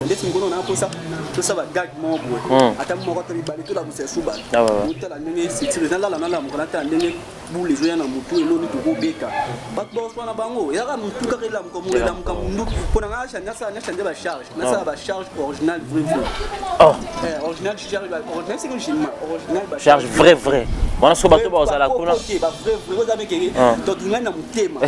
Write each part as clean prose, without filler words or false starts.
Ndeti mokolo na posa tosala gag moko boye, ata moko ata mibale, tolamusa esu bato. Otala ndenge structure nalala, nalamuka, natala ndenge bule ezoya na motu. Eloni tokobeta bato bakoswana bango, ezaka motu kaka elamuka, mo elamuka mundu mpo na ngai. Nasala nachange bacharge, nasala bacharge original, vrai vrai. Oh. Original charge, original seke original. Charge vrai vrai wana, soki bato bazala kuna. Ba vrai vrai oza mekeke totungai na motema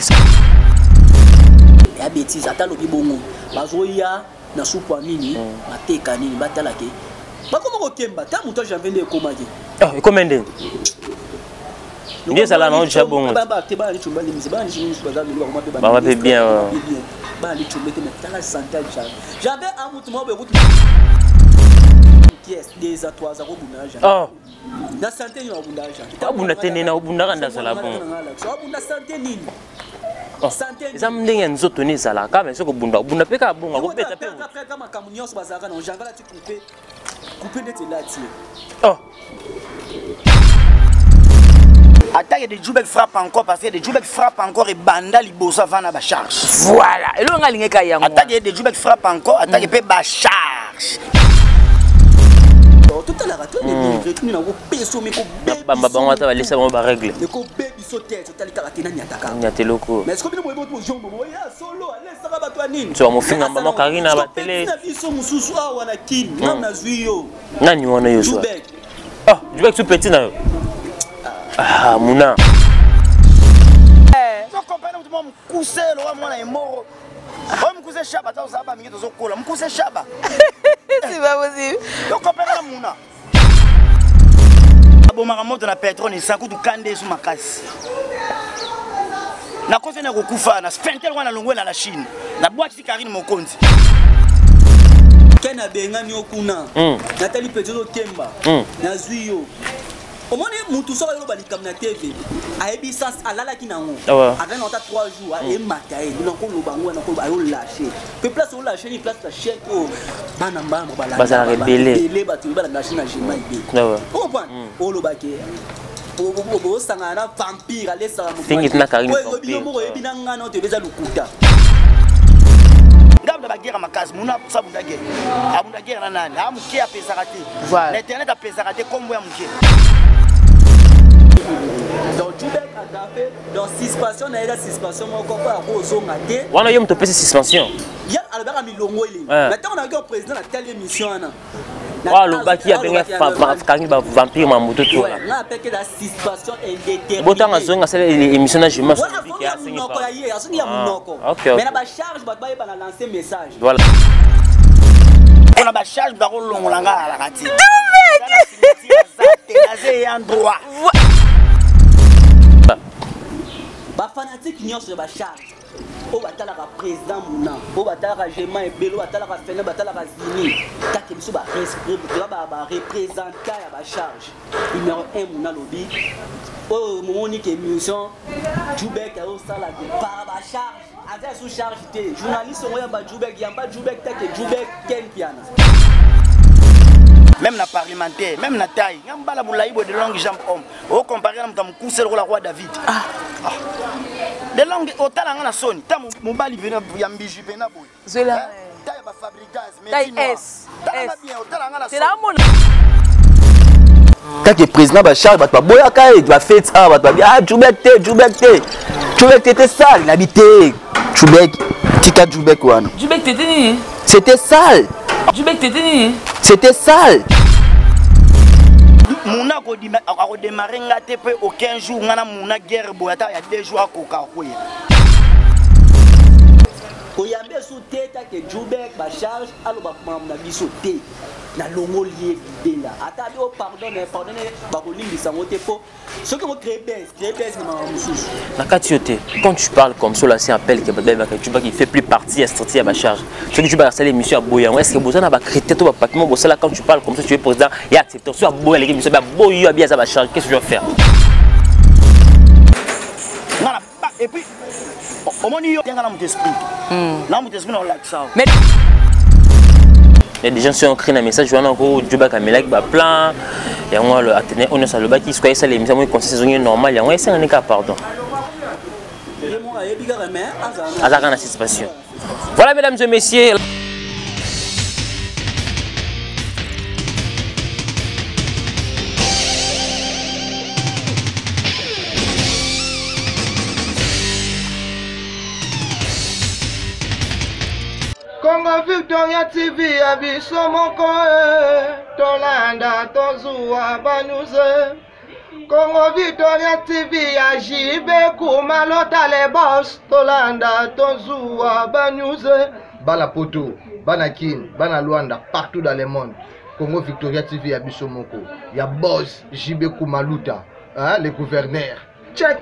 ya bétise. Ata alobi bongo, bazoya na supu ya nini, bateka nini, batala ke bakoma kokemba ta moto ya Janvier nde ekomaki. Ekoma ndenge nde ezala nango ja bongo. Te, bana licombe balimisi, bana licombe mosusu baza lelo bakoma mpe. Bakoma mpe bien. Bien, bana licombe te, mais tala santé ya Janvier. Janvier a motu moko boye kutu pièce 2 ans, 3 ans kobunda na Janvier. Na santé nini abunda Janvier? Abunda te, nene obundaka nde azala bongo. Abunda santé nini? Eza ndenge ya nzoto ne ezalaka, mais soki obunda, obunda mpe kaka bongo, akobeta mpe. Makambo nyonso bazalaka na Janvier alati coupe, coupe ndeti elati. Oh. Attaque de Djoubek frappe encore, parce que de Djoubek frappe encore et banda liboso avant na ba charge. Voilà, eloko nga alingeka yango. Attaque de Djoubek frappe encore, attaque pe ba charge. Totalaka toni na kopeso me. Bamba bango, ata balesa bango barègle. Ekobebiso te, totali kaka te nani ataka. Nyata eloko. Mais soki bino boyebi bozongo boya solo alesaka bato ya nini? So bamofinga mama Karina batele. Na biso mosusu awa na Kini, ngam nazwi yo. Nani wana yo zwa? Jubek. Ah, Jubek su petit na yo. Ah, muna. So comprendre mutu mwa mokuse lowa mwana emoro oyo, mokuse shaba, ata ozala bamingi tozokola mokuse shaba. C'est pas possible. Yo comprendre na muna abomaka moto na pétrole esa kutu kande esu makasi nakosi na kokufa na spintel wana longwe na la Chine, nabwakisi Karine Mokonzi. Ken abengani yo kuna. Natali petit ozokemba. Nazwi yo, omoni mutu soki ayoloba likambo na TV, ayebi sens alalaki nango. Azali na ata 3 jours, emata ye nakoloba yango, nakoloba, ayolâche mpe place olâche ni place na chaîne oyo bana mbambo. Bazalaka ebele. Ebele bato balanda chaîne na Gema ebe ocomprendre, olobake osangana na vampire alesaka. Fingi tina Karine. Oyebi yo moko, oyebi na ngana oyo toyebi eza lokuta. Ngambo na baguerre makasi, muna abunda guerre, abunda guerre na nani? A moke apesaka te. Na internet apesaka te kombo ya moke. Donc Jubek agafe, donc suspension na ye eza suspension moko mpo ya kozonga te. Wana yo moto opesi suspension? Ye alobaka milongo eleni na ntango nayaki président, natali émission wana. Oyo alobaki abenge Karine bavampire, mamoto tola. Nga apeke eza suspension indéterminée. Botanga zonga asala émission na Juma. Wana azongi ya monoko ya ye, azongi ya monoko. Mais na bacharge, bato bayeba na lancer message. Voilà. Mpona bacharge, bakolongola nga alaka te, naza eyan droit. Bafanatike nyonso ya bacharge oyo batalaka président Muna, oyo batalaka Gema ebele, oyo batalaka Fene, batalaka Zini kake biso, bareprésentant ya bacharge numéro 1, Muna alobi oyo momoni ke émission Jubek ayosala par bacharge aza sous charge te. Journaliste ongo yamba Jubek, yamba Jubek take Jubek Ken Piana. Même na parlementaire, même na taille, nga mbala molai boye, de longue jambe homme, ocompare na moto ya mokuse lokola roi David. Ah. De longue, otala nga na soni ta mobali pena ya mbiji pena boye. Zwela. Ta ya bafabrigaz. Taille S. Talanga bien, otala nga na C'est la soni. mona. Kaka président bacharge, bato baboyaka ye, bafete awa, bato babi: "Ah, Jubek te, Jubek te, Jubek te, te sale." Nabi te, Jubek tika Jubek wana. Jubek tete nini? C'était sale. Jubek tete nini? C'était sale. Muna akodémarre nga te mpe aucun jour nga na muna guerre boye, ata ya 2 jours akoka akoya. Koyambi esu te take Jubek bacharge aloba makambo na biso te, nalongoli ye libela. Ata abi o pardonne, pardonne, bakolimbisa yango te, mpo soki ngo créer base, créer base na makambo mosusu. Na kati yo te, quand tu parles comme ça là, c'est appel que bato Jubek, il fait plus partie ya structure ya bacharge. Soki Jubek asala émission ya boye yango, est ce que boza na bacritère to bapapier mo bosala? Quand tu parles comme ça, tu es président ya accepter so aboye, aleki émission aboyi yo, abi aza bacharge, qu'est ce que tu vas faire? Nga na et puis omoni yo te, nga na moto esprit, na moto esprit na olakisa. Mais Il y a des gens qui ont écrit un message wana ko Jubek amelaki baplan yango, atene oyo nyonso alobaki, soki ayesala émission moi conseil ezongi normal, yango esengani kaka pardon. Ye moko ayebi kaka, mais azala Azalaka na suspension. Voilà, mesdames et messieurs. Victoria TV ya biso moko eh, tolanda tozuwa ba news. Congo Victoria TV ya JB Kumalota le boss, tolanda tozuwa ba news. Bana Poto, bana Kin, bana Luanda, partout dans le monde. Congo Victoria TV ya biso moko, ya boss JB Kumaluta, hein, le gouverneur. Check.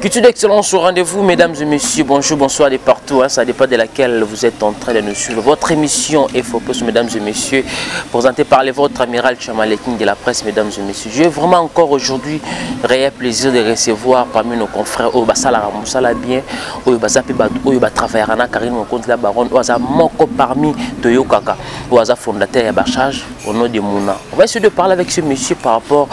Culture d'excellence au rendez-vous, mesdames et messieurs. Bonjour, bonsoir de partout. Hein, ça dépend de laquelle vous êtes en train de nous suivre. Votre émission est Focus, mesdames et messieurs, présentée par les votre amiral Chamaleking de la presse, mesdames et messieurs. J'ai vraiment encore aujourd'hui réel plaisir de recevoir parmi nos confrères oyo basalaka mosala bien, oyo baza pe bato oyo batravaillera na Karine Mokonzi la baronne, oyo aza moko parmi Toyokaka, oyo aza fondateur ya Bacharge au nom de Mouna. On va essayer de parler avec ce monsieur par rapport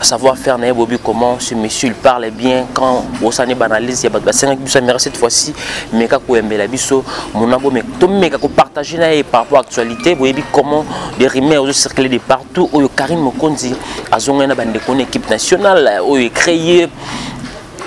à savoir-faire na Bobi, comment ce monsieur il parle bien quand osani banalise ya bato basengaki biso amera cette fois-ci meka koyembela biso Mouna bo to meka ko partager na ye par rapport à actualité boyebi comment des rumeurs ozo circuler de partout oyo Karine Mokonzi azongai na bandeko na équipe nationale oyo créé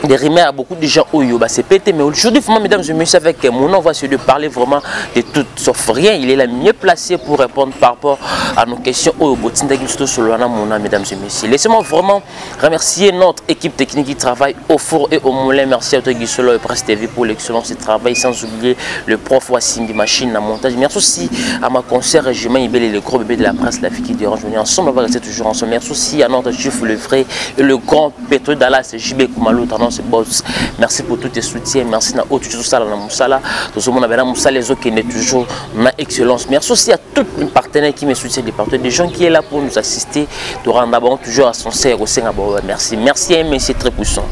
des rumeurs à beaucoup de gens oyo bah c'est pété, mais aujourd'hui vraiment, mesdames et messieurs, avec mon nom, on va essayer de parler vraiment de tout sauf rien. Il est la mieux placé pour répondre par rapport à nos questions oyo botindaki biso solola mon nom, mesdames et messieurs. Laissez-moi vraiment remercier notre équipe technique qui travaille au four et au moulin. Merci à toi Guy Solo et Presse TV pour l'excellence de travail, sans oublier le prof Wassimbi Machine à montage. Merci aussi à ma concert Germain Ibele, le gros bébé de la presse, la fille qui dérange. On est ensemble, on va rester toujours ensemble. Merci aussi à notre chef, le vrai et le grand Petro Dallas, JB Kumalo, tendance boss. Merci pour tous tes soutiens. Merci na autre toujours ça na musala. Tout le monde avait musala les autres qui est toujours na excellence. Merci aussi à tous les partenaires qui me soutiennent, des partenaires, des gens qui est là pour nous assister, de rendre d'abord toujours à son serre au sein. Merci. Merci à un monsieur très puissant.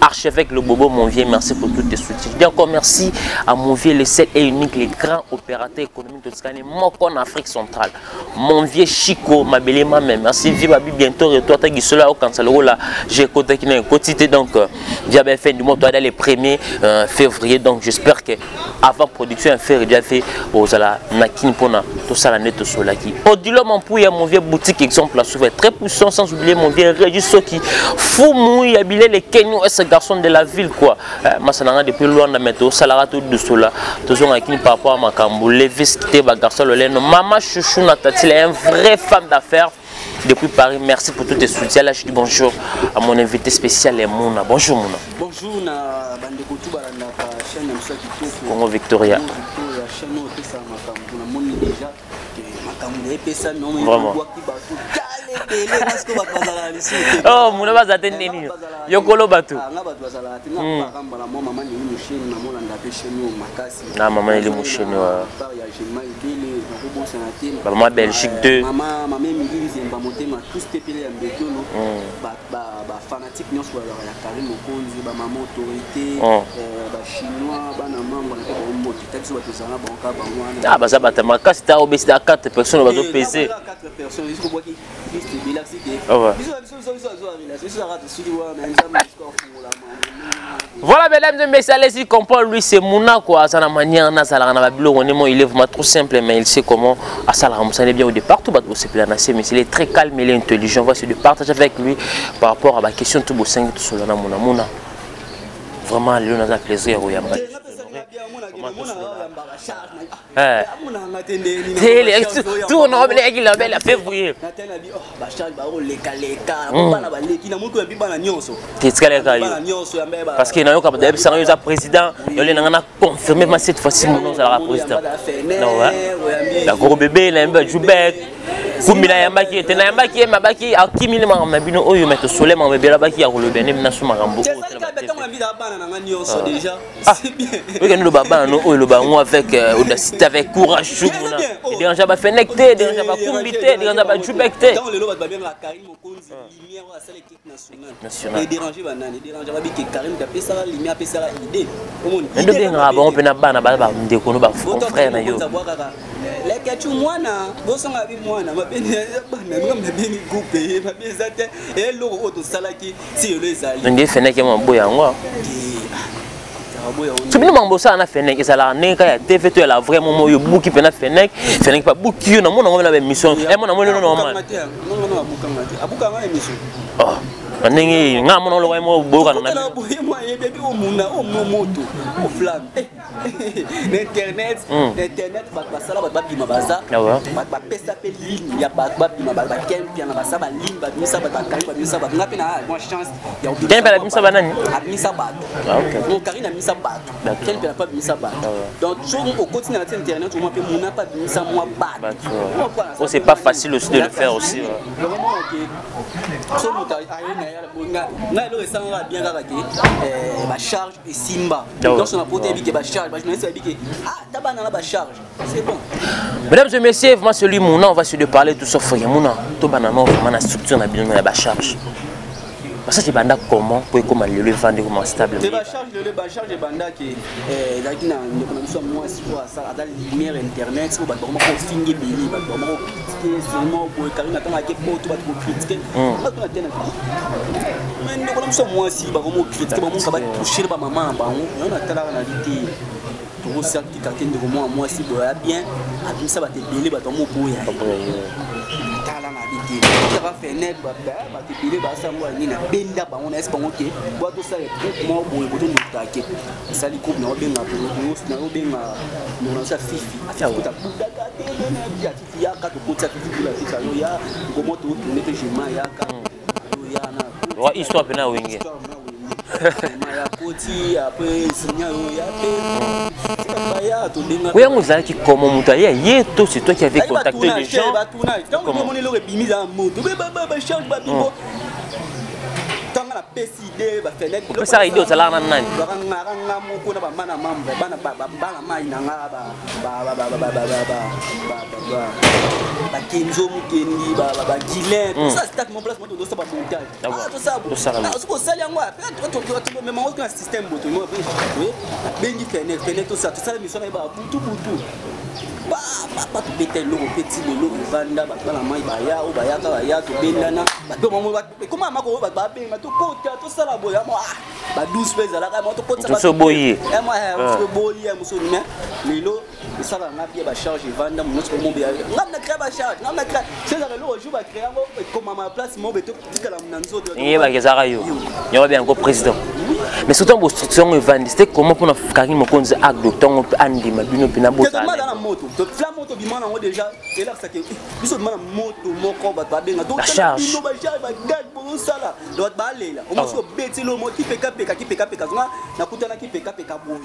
Archevêque Le Bobo, mon vieux, merci pour tous tes soutiens. Je dis encore merci à mon vieux, le seul et unique, le grand opérateur économique de Toscane, moko en Afrique centrale. Mon vieux Chico, ma belle maman, merci. Vive Babi, bientôt, et toi, t'as Guisola au Kansalo, là, j'ai côté qui n'a quotité, donc, via BFN du monde, toi, le 1er février, donc, j'espère que avant production, faire déjà fait, aux ala, nakin pona, tout ça, la net au solaki. Odilo Mampouya, mon vieux boutique, exemple, la souveraine, très puissant, sans oublier mon vieux Régis Soki, fou mouille, habilé les Kenyans, et ce garçon de la ville, quoi. Moi, ça n'a depuis loin, mais tout ça, la tout de cela, tout ça, on a par rapport à ma cambo, Levis, qui était garçon, le lait, maman chouchou, Nathalie, elle est une vraie femme d'affaires depuis Paris. Merci pour tous tes soutiens. Là, je dis bonjour à mon invité spécial, Mouna. Bonjour Mouna. Bonjour, na bande kotu balanda chaîne ya Moussa Kitoko. Congo Victoria. Congo Victoria, chaîne oyo epesaka makambo, namoni déjà que makambo epesami, omoni Vraiment. bwaki bato, tala ebele, parce que bato bazalaka lisusu te. Oh, Mouna baza te nini? Nga bato bazalaka te. Yo kolo bato. Ah, nga bato bazalaka te. Nga paramba na mwa mama Nelly Musheni, namolanda pe chaîne oyo makasi. Na mama Nelly Musheni, ouais. Part ya Gemma Ebele, nakobosana te. Ba mama Belgique 2. Mama Emily Nzemba Motema, tous te pele ya Mbetolo. Ba fanatique nyonso bazalaka ya Karine Mokonzi, ba mama autorité, ba chinois, bana mango, na pe bango mbote. Ta biso bato ezalaka bango kaka bango wana. Ah, baza bato ya makasi, ta obesi ta 4 personnes bazo Eh, peser. na 4 personnes, biso kobwaki liste ebele, akisi te. Ah ouais. Biso, biso, biso, biso, biso, biso, biso, biso, soki wana, nzambe biso afungola mambo. Voilà, mesdames et messieurs, allez-y, comprendre, lui, c'est Mouna, quoi. Ça, la manière, na, ça, la, na, babilo, on est, moi, il est vraiment trop simple, mais il sait comment, à ça, la, ça, bien au départ, tout, bah, c'est plein assez, mais il est très calme, il est intelligent. On va se de partager avec lui par rapport à ma question, tout, tout, tout, tout, Mouna, Mouna. Vraiment, lui, on a un plaisir, oui, à Eh. Tout, on a les gars, il a février. Parce que nayoka bato bayebisanga yo oza président, yo le nanga na confirmé ma cette fois-ci mon nom ozalaka président. Non, ouais. La gros bébé na yambi bajubek kumbi nayambaki ye te, nayambaki ye mabaki akimili makambo na bino oyo, mais tosole makambo ebele abaki ya koloba nde bina so makambo oyo te na ba TV. Ah, oyokende loba bana no oyo loba yango avec audacité, avec courage, mona edérange bafenek te, edérange bakumbi te, edérange bajubek te. Ntango lelo bato babengaka Karine Mokonzi lumière oyo asala équipe nationale. Nationale. Edérange banani? Edérange babike Karine moto apesaka lumière, apesaka idée, omoni. Nde obengaka bango mpe na bana baza bandeko no, baconfrère na yo. Abwakaka leketu mwana bosonga bi mwana mabeni bana nga mabengi groupe ye mabe eza te, eloko oyo tosalaki ti lelo ezali. Nde fenek ye maboya yango. Aboya. So bino makambo osala na fenek ezalaka ndenge kaka ya TV to ya la vraie momo oyo obuki mpe na fenek, fenek mpe abuki yo? Namona yango na baémission, mona moni no normal. Abukanga te, abukanga émission. Oh. Na ndenge nga mona oloba mo boyokana na bino. Boye mo ayebi ebi omuna omo moto o flamme. Na internet, na internet bato basala bato babima baza. Bato bapesa pe ligne ya bato babima bato bakempia na basala ba ligne babimisa bato bakangi babimisa bato. Nga pe na mwa chance ya obimisa. Ken pe abimisa ba nani? Abimisa bato. Donc Karine abimisa bato. Ken pe na abimisa bato. Donc soki okoti na internet omwa pe muna pe abimisa mwa bato. Oh, c'est pas facile aussi de le faire aussi. Vraiment ok. So moto aye na ya bonga. Nga eloko esangaka bien kaka ke ba charge esimba. Donc on a poté bi ke ba charge, ba journaliste bi ke ah tabana na ba charge. C'est bon. Mesdames et messieurs, vraiment celui Mouna, on va se de parler tout sauf rien. Mouna, to banana vraiment la structure na bino ya ba charge. Parce que banda comment pour comment le vendre comment stable. Te ba charge le ba charge banda ke ezalaki na ndeko na biso ya mwasi oyo asala aza lumière internet oyo bato bakoma kofinga ebele, bato bakoma kokritike seulement boye Karine atangaki poto bato kokritike bato na te na mais ndeko na biso ya mwasi bakoma kokritike bamonka batoucher bamama na bango yango natalaka na li te tokosatika te ndeko mwa mwasi boye ya bien abimisa bato ebele bato bamoboya tala na bi te kaka fenêtre bato ebele basango ya nini abenda bango na esi bango ke boya tosala groupe moko boye botondokaka ke esali groupe naobenga naobenga ndeko na biso ya fifi afifi budaka te ya fifi yaka tokotisa fifi bula fifi ayo ya ngomo totourne mpe jema yaka ya na histoire mpe na wenge ya koti après sinya yo ya mpe baya tobenga oyango ezalaki comment moto aye ye to c'est toi qui avais contacté les gens? Ntango omoni eloko ebimi eza moto bacharge babimbo ntango napesi idée bafenêtre Opesaka idée, ozalaka na nani? Ngaka nga moko na bamana membre bana bana mai na nga bakenzo mokendi baguilin tosala stade mo place mo tozosala bamontage tosala soki osali yango tomema ngo na système boto nabengi fenêtre fenêtre tosala tosala mission na ye babutu butu batobeta eloko mpe ti lelo evanda bato bana mai baya oyo bayaka baya tobendana bato ekoma mako oyo bato babenga tokota tosala boye amo ba 12 mpe ezalaka mo tokotisa boye boye moso mais lelo esalaka nga bien bacharge evanda moto mobe nga na créa bacharge nga na créa sezaka eloko jour bacréa yango ekomama place mobe totikala na nzoto eyebaka ezalaka yo yango babenga yango président. Mais surtout bostructure yango evandi, c'était comment mpona Karine Mokonzi adopte yango mpe andima bino mpe na botala na moto fla moto bima nango déjà elakisaka biso bima na moto moko bato babenga bacharge bacharge bagag bozosala bato balela omosi obeti lomo kipekapeka kipekapeka zonga nakutanaki pekapeka boye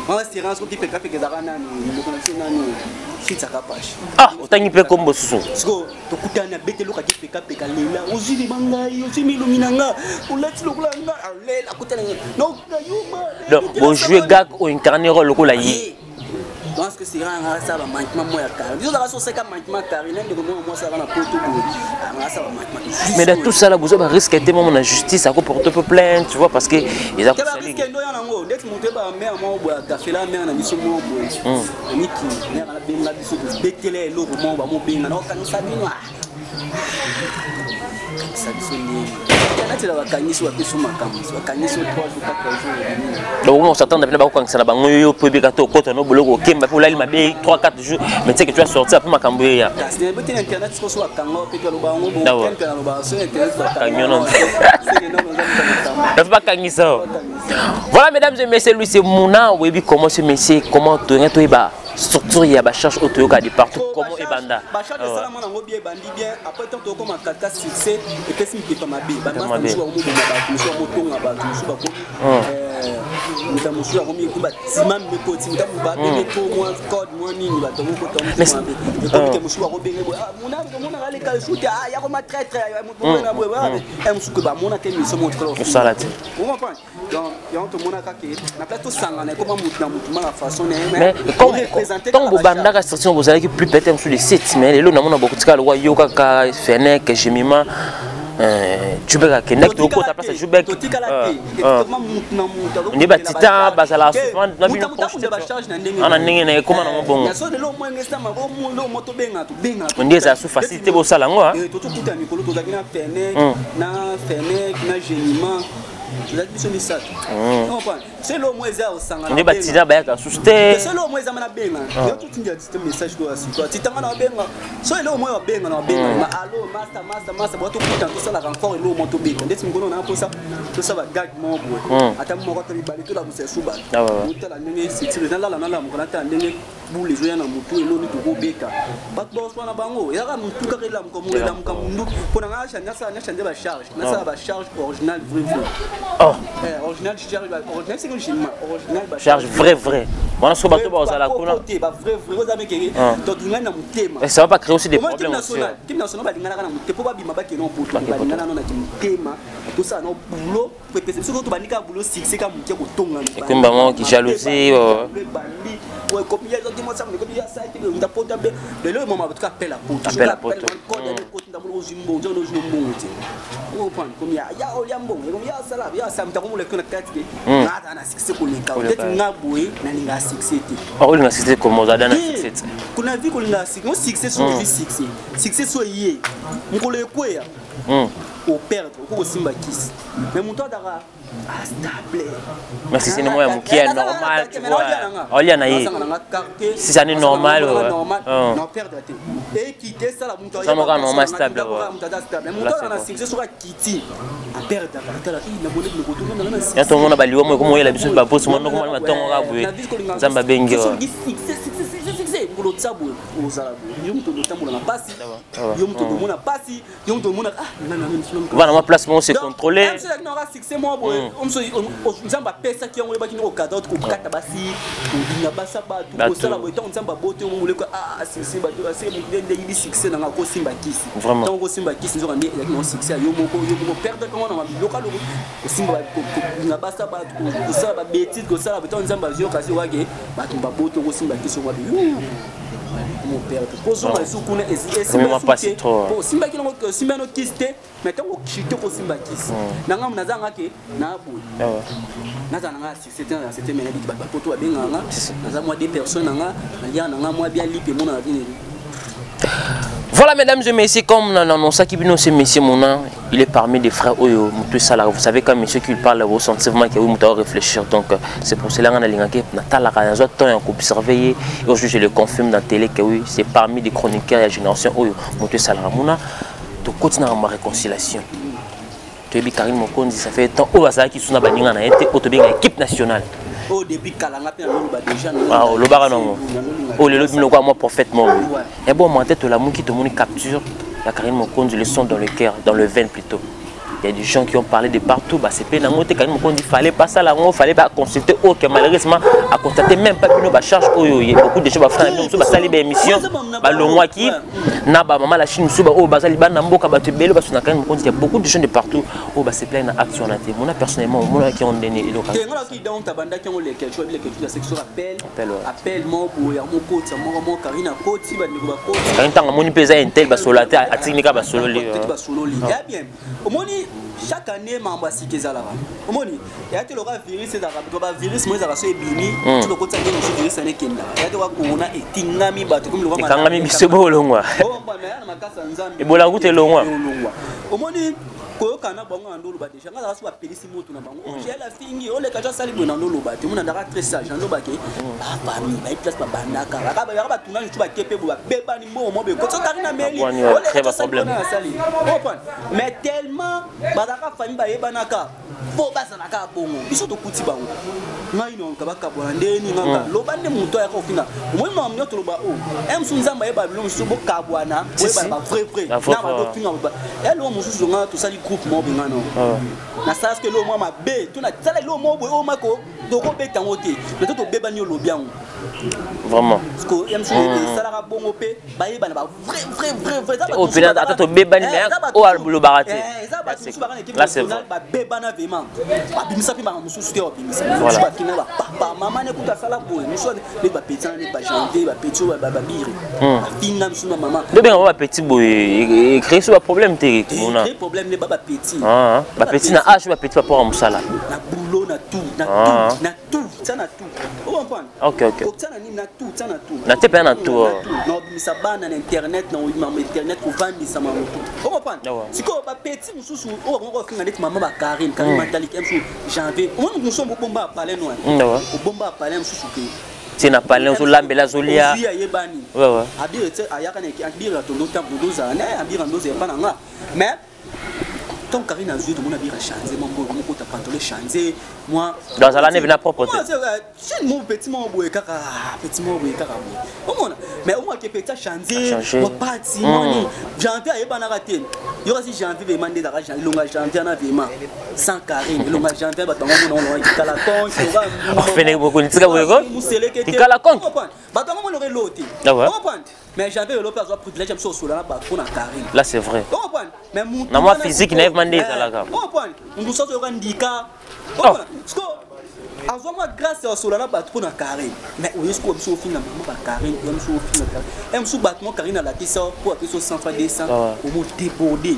wana séance ko kipekapeka ezalaka nani ndeko na biso nani fitsaka pashe. Ah, otangi mpe kombo susu. Sikoyo tokutani abeti eloko akipekapeka lela ozwi lima ngai ozwi milongi na nga olati lokola nga alela akutani yuma. Donc bojouer gag oincarne rôle lokola ye. Parce que c'est nga asala bamanquement mo ya carré biso ozalaka soseka manquement carré na ndeko moko mwasi aka na poto boye anga asala bamanquement. Mais dans tout ça là, bozwa barisque te momo na justice akoporte peu plainte, tu vois, parce que eza risque ndo ya nango ndeti moto eba mare moko boye agafela mare na biso moko boye miki mare abenga biso tobetela eloko moko bamobenga na okanisa bino kanisa biso ndenge natela bakangisi bapesi makambo bakangisi 3 jours 4 jours. Donc on s'attend na bakokangisa na bango yo po ebeka to okota no boloko okemba mpe olali mabe 3 4 jours, mais tu sais que tu vas sortir après makambo eya. Kasi bete na internet sikoyo so bakanga mpe to aloba yango bonke naloba so internet. Bakanga bakangisa. Voilà, mesdames et messieurs, lui c'est Mouna. Oyebi comment ce monsieur, comment toyeba toyeba structure ya bacharge oyo toyoka de partout, comment ebanda? Bacharge esalama nango bien, ebandi bien. Après tant tokoma kaka succès epesi mipepa mabe bamasa mosusu bakomoboma bato mosusu bakotonga bato mosusu bakomi moto mosusu akomi batima mekoti moto babenge to mwa code mwa nini bato mokota mosusu mabe ekomi te mosusu bakobenge boye mona omonaka aleka esu te yakoma traître na boye mosusu bamonaka émission moko. Osala te. Ocomprendre? Donc yango tomonaka ke na place tosangana ekoma mutu na mutu ma na façon na ye. Mais ntango bobandaka structure bozalaki plus peut-être mosusu de 7, mais lelo namona bokotikala lokwa yo kaka Fenek, Jemima, Jubek akendaki tokota place ya Jubek. Totikala te mutu na mutu. Nde batitan bazalaka souvent na bino ana ndenge na ekóma nango bongo. So lelo omwenge esama lo tobenga tobenga. Nde ezala su facile te bosala yango. Totokuta mikolo tozalaki na Fenek na Fenek na Gemima. Tozalaki biso misato. Comprendre? Selo moko eza osangana. Nde batina bayaka susu te. Selo moko eza mana benga. Yo tutindi te message ko asiko. Titanga na benga. So eloko moko babenga na babenga. Ma allo master master master bato kuta tosala renfort eloko moko tobeta. Ndeti mokolo na posa tosala gag moko boye. Ata moko ata mibale tolamusa esu bato. Otala ndenge structure nalala nalamuka natala ndenge boule ezoya na motu eloni tokobeta bato bakoswana bango ezaka motu kaka elamuka moto elamuka mundu mpo na ngai nachange bacharge nasala bacharge original vrai vrai. Oh. Original charge, original c'est que original charge vrai vrai wana soki bato bazala kuna te ba vrai vrai oza mekenge tolingani na motema. Et ça va pas créer aussi des problèmes aussi? Team national balinganaka na motema mpo babima bakende na poto, balingana no na motema, tosala no boulot po epesa soki tobandi kaka boulot succès ka moke kotonga. Ekomi bango ki jalousie. Ebandi ekomi ya ezaki mwasi ekomi ya sai te nda poto mpe lelo emama bato appel à poto. Appel à poto. Code ya koti ndambo ozwi mbongo, nzongo ozwi mbongo te, oprendre komi ya ya olia mbongo ekomi ya sala ya sa mutako moleki na kati te nga aza na succès koleka peut-être nga boye nalinga succès te. Olinga succès comment? Ozala na succès te? Kuna vie kolinga succès mo succès so ozwi succès, succès so eye mokolo ekweya operdre, okoki kosimba kisi, mais moto azalaka stable. Mais si c'est moi qui est normal, tu vois. Olia na ye. Si ça n'est normal, non perdre te. Ekite sala moto. Ça moka normal stable. Moto aza stable, moto aza na succès soki akiti aperdre atala na bone biloko to na Ya to mona baliwa mo komo yela biso ba boss mo ndoko mona matongo ka boye. Nzamba bengi. Succès succès succès mokolo tia boye ozala boye, yo moto otambola na pasi, yo moto omona pasi, yo moto omona ah Voilà, ma place mo c'est contrôlé. Succès moko boye Nzambe apesaki yango, oyebaki ndenge okadre kokata basi, kolinga basa bato, kosala boye. Ntango Nzambe abote yo moleko, ah succès bato ase nde yibi succès nanga kosimba kisi. Ntango kosimba kisi, nzoka nde ezalaki nango succès ya yo moko, yo moko perdre kango na biloko aloko kosimba, kolinga basa bato, kosala babétise, kosala. Ntango Nzambe azwi yo kasi okake bato babote kosimba kisi wabi mo perdre kozonga lisusu kuna Vraiment te po osimbaki nango, osimbi yango kisi te, mais ntango okite kosimba kisi na ngambo nazanga ke na boye nazala na nga succès te na c'était mais nabiki bato bapoto babengaka nga, naza mwa deux personnes na nga nalia na nga mwa bien lipe mona na bino. Voilà, mesdames et messieurs, comme on annonce qui bino, c'est monsieur Mona, il est parmi des frères Oyo Moutou Salah. Vous savez, quand monsieur qui parle, vous sentez vraiment qu'il y a eu réfléchir. Donc, c'est pour cela qu'on a linké Natala Kanazo, temps et observé. Et aujourd'hui, je le confirme dans la télé que oui, c'est parmi des chroniqueurs de la génération Oyo Moutou Salah Mona. Donc, continue ma réconciliation. Toyebi Karine Mokonzi, ça fait temps oyo azalaki suna baninga na ye te, oyo tobenga équipe nationale. Oyo depuis kalanga mpe naloloba déjà. Ah, olobaka nango oyo lelo bino lokola mwa prophète moko ya bon mwa te. Tolamuki, tomoni capture ya Karine Mokonzi, le son dans le cœur, dans le veine plutôt. Il y a des gens qui ont parlé de partout, bah c'est nango te. Karine Mokonzi, fallait pas ça lango, fallait pas consulter. Ok, malheureusement a constaté même pas bino ba charge oyo. Il y a beaucoup de gens ba frère bino ba sali ba émission ba longwaki na ba mama la Chine mosusu ba oyo bazali bana mboka, bato ebele basuna Karine Mokonzi. Il y a beaucoup de gens de partout oyo ba se plaindre na action na te. Mona personnellement omonaki yango ndenge eloko? Te, nga naki donc tabandaki yango leketchu, abi leketchu ya section appel. Appel, ouais. Appel moko boye yango kotisa moko moko Karine akoti, bandeko bakoti. Karine ntango amoni mpe eza intel, basolola te, atiki kaka basololi. Peut-être basololi ya bien. Omoni chaque année mambo ya sika ezalaka, omoni eya te loka virus ezalaka, to bavirus mo ezalaka so ebimi ti lokotisa ndenge mosusu virus wana ekendaka, eya te loka corona etingami bato komi loka. Ekangami biso bolongwa. Na makasi ya Nzambe. Ebola kuta elongwa. Elongwa. Omoni koyoka na bango na ndoloba déjà nga azalaka so bapelisi moto na bango, ogel afingi oleka jo asali boye na ndoloba te. Omona ndaka très sage na ndoloba ke bafamille bayi place babandaka baka batungani tu bake mpe boye babebani mbongo mo boye koti otaki na meli. Babwani, ouais, très bas problème. Asali oprendre, mais tellement bazalaka famille bayebanaka mpo bazalaka bongo, biso tokuti bango ngai naluka bakabwana ndeni nganga loba nde moto ayaka kofinga. Omoni makambo nyonso toloba o e mosusu Nzambe ayeba bilo mosusu bokabwana boyebana ba vrai vrai. Ba vrai na vrai. Badofinga eloko mosusu nga tosali groupe moko benga no nasala soki eloko mwa mabe to nasala eloko moko boye oyo mako tokobeta yango te, mais to tobebani olobi yango. Vraiment. Parce que ya mosusu esalaka bongo mpe bayebana ba vrai vrai vrai vrai. Eza bato Oyo mosusu pena ata tobebani, mais eza bato oyo mosusu- alobaka te. Eza bato mosusu baka na équipe Là, c'est nationale babebana vraiment, babimisa mpe makambo mosusu te, babimisa Voilà. mosusu bakina bapapa mama nekuta asala boye mosusu neti bapeti wana neti bajanvier bapeti oyo babire bafinga mosusu na mama. Nde obenga bango bapeti boye, ecrée so baproblème te mona? Créer problème nde ba bapeti. Ah, bapeti na age, bapeti baport ya mosala. Na boulot, na tout, na tout, na tout. Tia na tout. O comprendre? Ok, ok. Otia na nini na tout, tia na tout. Na te mpenza na tout. Na obimisa bana na internet, na obima internet kovandisa ma motu. O comprendre? Ah ouais. Sikoyo ba petit mosusu oyo bango kofinga neti mama ba Karine, Karine Mataliki, mosusu janvier. Omoni mosusu obomba ya palais noir. Ouais. Obomba ya palais mosusu te. Tie na palais ozolambela azolia. Ozwi ayebani. Ouais, ouais. Abire te ayaka na abire atondo ntango tozala na abire ndozo epa na nga. Mais tant Karine azwi tomona abire change mwa mbongo moko ta pantalon change moi. Donc azala neve na propre te. Chaîne mon petit moko boye kaka petit moko boye kaka boye. Omona mais omona ke petit change Changer. mwa pati mwa nini. Janvier ayebanaka te. Yo kasi janvier vraiment nde ezalaka janvier elonga janvier na vraiment sans Karine elonga janvier bato bango mona ona kikala konke Ofene bokoni tika boye ko? Kikala konke. Bato yango monoko elo te. Ah ouais. Comprendre? Mais janvier elo mpe azwa privilège ya biso osola na bato mpo na Karine. Là c'est vrai. Comprendre? Mais mutu Na mwa wana physique sikoyo- na ye vraiment nde ezalaka. Eh, comprendre? Mutu soki oyoka ndika. Oh. Comprendre? Sikoyo, azwa mwa grâce ya osola na bato mpo na Karine. Mais oye sikoyo biso ofinga mama ba Karine, oye biso ofinga Karine. Eh, mosusu bato mwa Karine alakisa mpo apesi yo 100 francs 200, Ah ouais. omo débordé.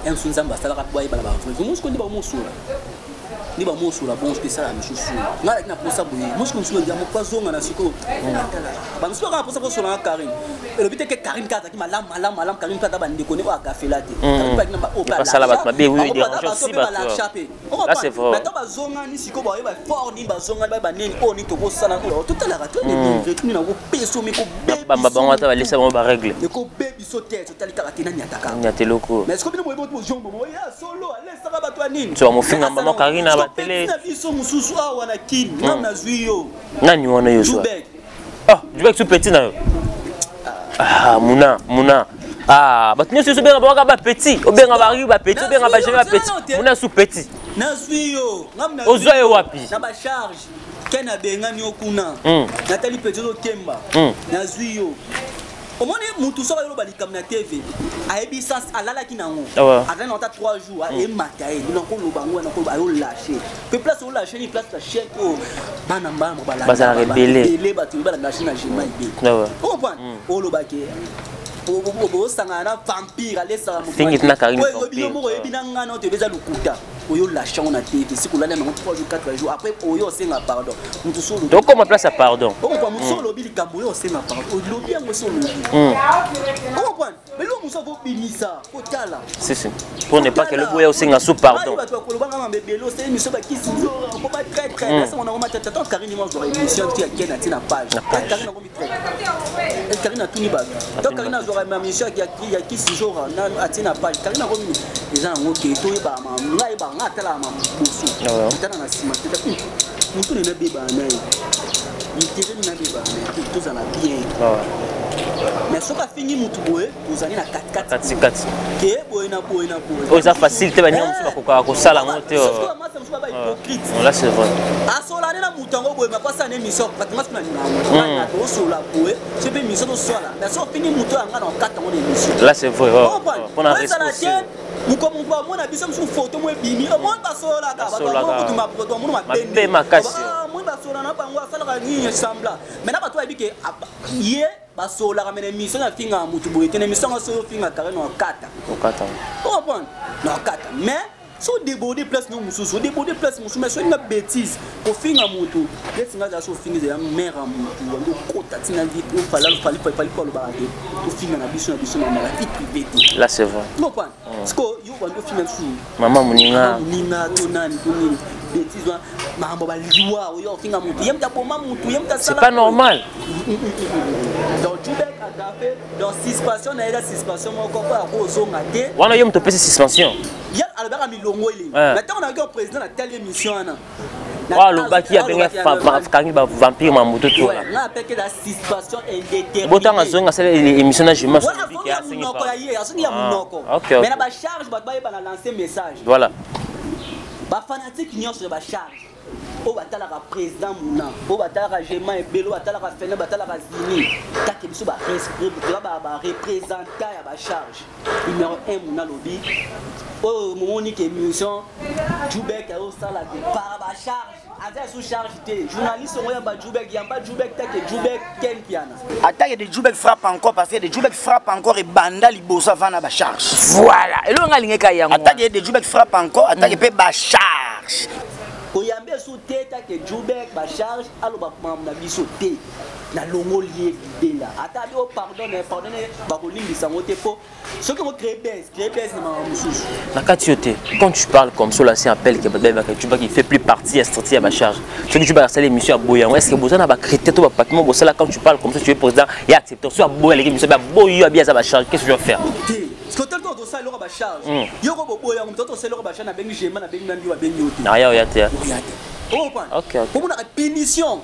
Eh, mosusu Nzambe asalaka mpo ayebana ba vrai. Mosusu nde bamosola. Nde bamosola bongo soki esala misusu. Ngai alaki na posa boye. Mosusu mosusu ndia moko azonga na sikoyo. Atala. Ba mosusu kaka posa kosola na Karine. Elobi te ke Karine kaka azalaki malamu malamu malamu Karine mpe ata bandeko ne oyo agafela te. Karine mpe alaki na ba oyo mpe Basala bato mabe, oui, Bango mpe dérange bato aussi mpe bato. balakisha mpe. Là, c'est vrai. Mais ntango bazongani sikoyo bayeba fort nini bazongani bayeba nini oyo nini tokosala oyo totalaka to nini nini nakopesa omi Bamba bango ata balesa bango ba règle. ekobebiso te totali kaka te nani ataka Nyata eloko. mais sikoyo bino boyebi oti bozongo boye ya solo alesaka bato ya nini So, bamofinga mama Karine na Sikoyo batele. petit na biso mosusu awa na kini nga nazwi yo Nani wana yo zwa? Jubek Ah, Jubek su petit na yo. Ah, muna, muna. Ah, bato nyonso obenga bango kaka ba petit, obenga ba ri ba petit, obenga ba jamais ba petit. Muna su petit. Nazwi yo nga nazwi Ozwa ye wapi? Na bacharge ken abengani yo kuna. Natali petit ozokemba. Nazwi yo omoni mutu soki ayoloba likambo na TV ayebi sens alalaki nango. Ah ouais. Azali na ata 3 jours emata ye nakoloba yango nakoloba ayolâche pe place olâche ni place ya chaîne oyo bana mbana balanda Bazala rebelle. ebele bato balanda chaîne na gema ebele. Ah ouais. Ocomprendre olobake osangana na vampire alesaka moto Fingi tina Karine Oyo elobi yo vampire. moko oyebi na ngana oyo toyebi eza lokuta oyo lâche yango na TV soki olali yango 3 jours 4 jours après oyo osenga pardon motu so olobi Tokoma place ya pardon. okompa motu so olobi likambo oyo osenga pardon olobi yango so olobi okomprendre mais lo mosu akobimisa kotala. Si si. Pour ne pas que le boya osenga sous pardon. Bato bakolobanga mabe ebele osali émission bakisi nzora okoma traître nasango nango matata to Karine mwa azwaka émission ti akei na ti na page Na page. Karine akomi traître Karine atuni bato to Karine azwaka ma émission ya kisi nzora atie na page Karine akomi eza nango ke toyebaka ngai yebaka ngai atalaka maboso Ah ouais. otala na nsima te motu nene abebaka na ye intérêt nini abebaka na ye tozala bien. Ah ouais. Mais soki afingi mutu boye tozali na katikati Kati kati. ke boye na boye na boye. Oyo eza facile te baninga mosusu bakokaka kosala yango te. Soki bamasa mosusu baba hypocrite. Non, là c'est vrai. Asola nde na motu yango boye makwasa na émission bato nga soki na linga tosola boye so mpe émission tosola mais soki ofingi motu oyo yanga na okata yango na émission. Là c'est vrai. Ouais. Mpona ezala respect te aussi. moko moto amona biso mosusu foto mo ebimi omoni basololaka bato Basololaka. bamona kutu bato bamona Mabe makasi. Moni basola na bango asalaka nini sembla maintenant bato bayebi ke ye basololaka mais na émission nafingaka motu boye te na émission yango soki ofinga kare na okata. Okata. Ocomprendre na okata mais so odéborde place no mosusu odéborde place mosusu mais soki nga bêtise kofinga motu neti nga azala so ofinga ezala mare ya motu yango okota ntina vie fali fali po alobaka te tofinga na biso na biso mamaka vie privée te. Là c'est vrai. Comprendre parce que yo bandi ofinga lisusu Mama moninga. Moninga to nani to nini bêtise wana makambo baliwa oyo ofinga motu ye moto aboma motu ye moto C'est pas normal. Donc Jubek agafe donc suspension na ye eza suspension moko mpo ya kozonga te. Wana yo moto opesi suspension. Ye alobaka milongo elingi Ouais. na ntango nayaki président natali émission wana. Oyo alobaki abenge kangi bavampire mamoto to wana. Nga apeke eza suspension indéterminée. Botanga azonga asala émission na juma. Wana azongi ya monoko ya ye azongi ya monoko mais na bacharge bato bayeba na lancer message. Voilà. Bafanatike nyonso ya bacharge oyo batalaka président Muna oyo batalaka Gema ebele oyo batalaka Fene batalaka Zini kaka biso bareprésentant ya bacharge numéro 1 Muna alobi oyo momoni ke émission Jubek ayosala te par bacharge aza sous charge te journaliste yango yamba Jubek yamba Jubek take Jubek Ken Piana. Attaque de Jubek frappe encore parce que de Jubek frappe encore ebanda liboso avant na bacharge. Voilà eloko nga alingeka yango. Attaque de Jubek frappe encore attaque mpe bacharge. Koyamba. Nakoyambe esu te take Jubek bacharge aloba makambo na biso te. Nalongoli ye libela. Ata abi o pardonne, pardonne, bakolimbisa yango te mpo soki ngo créer base, créer base na makambo mosusu. Na kati yo te, quand tu parles comme ça là, c'est appel que bato tu qui fait plus partie ya structure ya bacharge. Soki tu basala émission ya boya yango, est ce que boza na bacritère to bapapier mo bosala? Quand tu parles comme ça, tu es président ya accepter so aboya aleki émission, baboyi yo, abi aza bacharge, qu'est ce que tu vas faire? Te, parce que otali tosala eloko bacharge, yoko boboya yango, moto tosala eloko bacharge, nabengi gema, nabengi nani, yo babengi yo te. Naya oya te. Oya te. Ok, ok. Omonaka punition.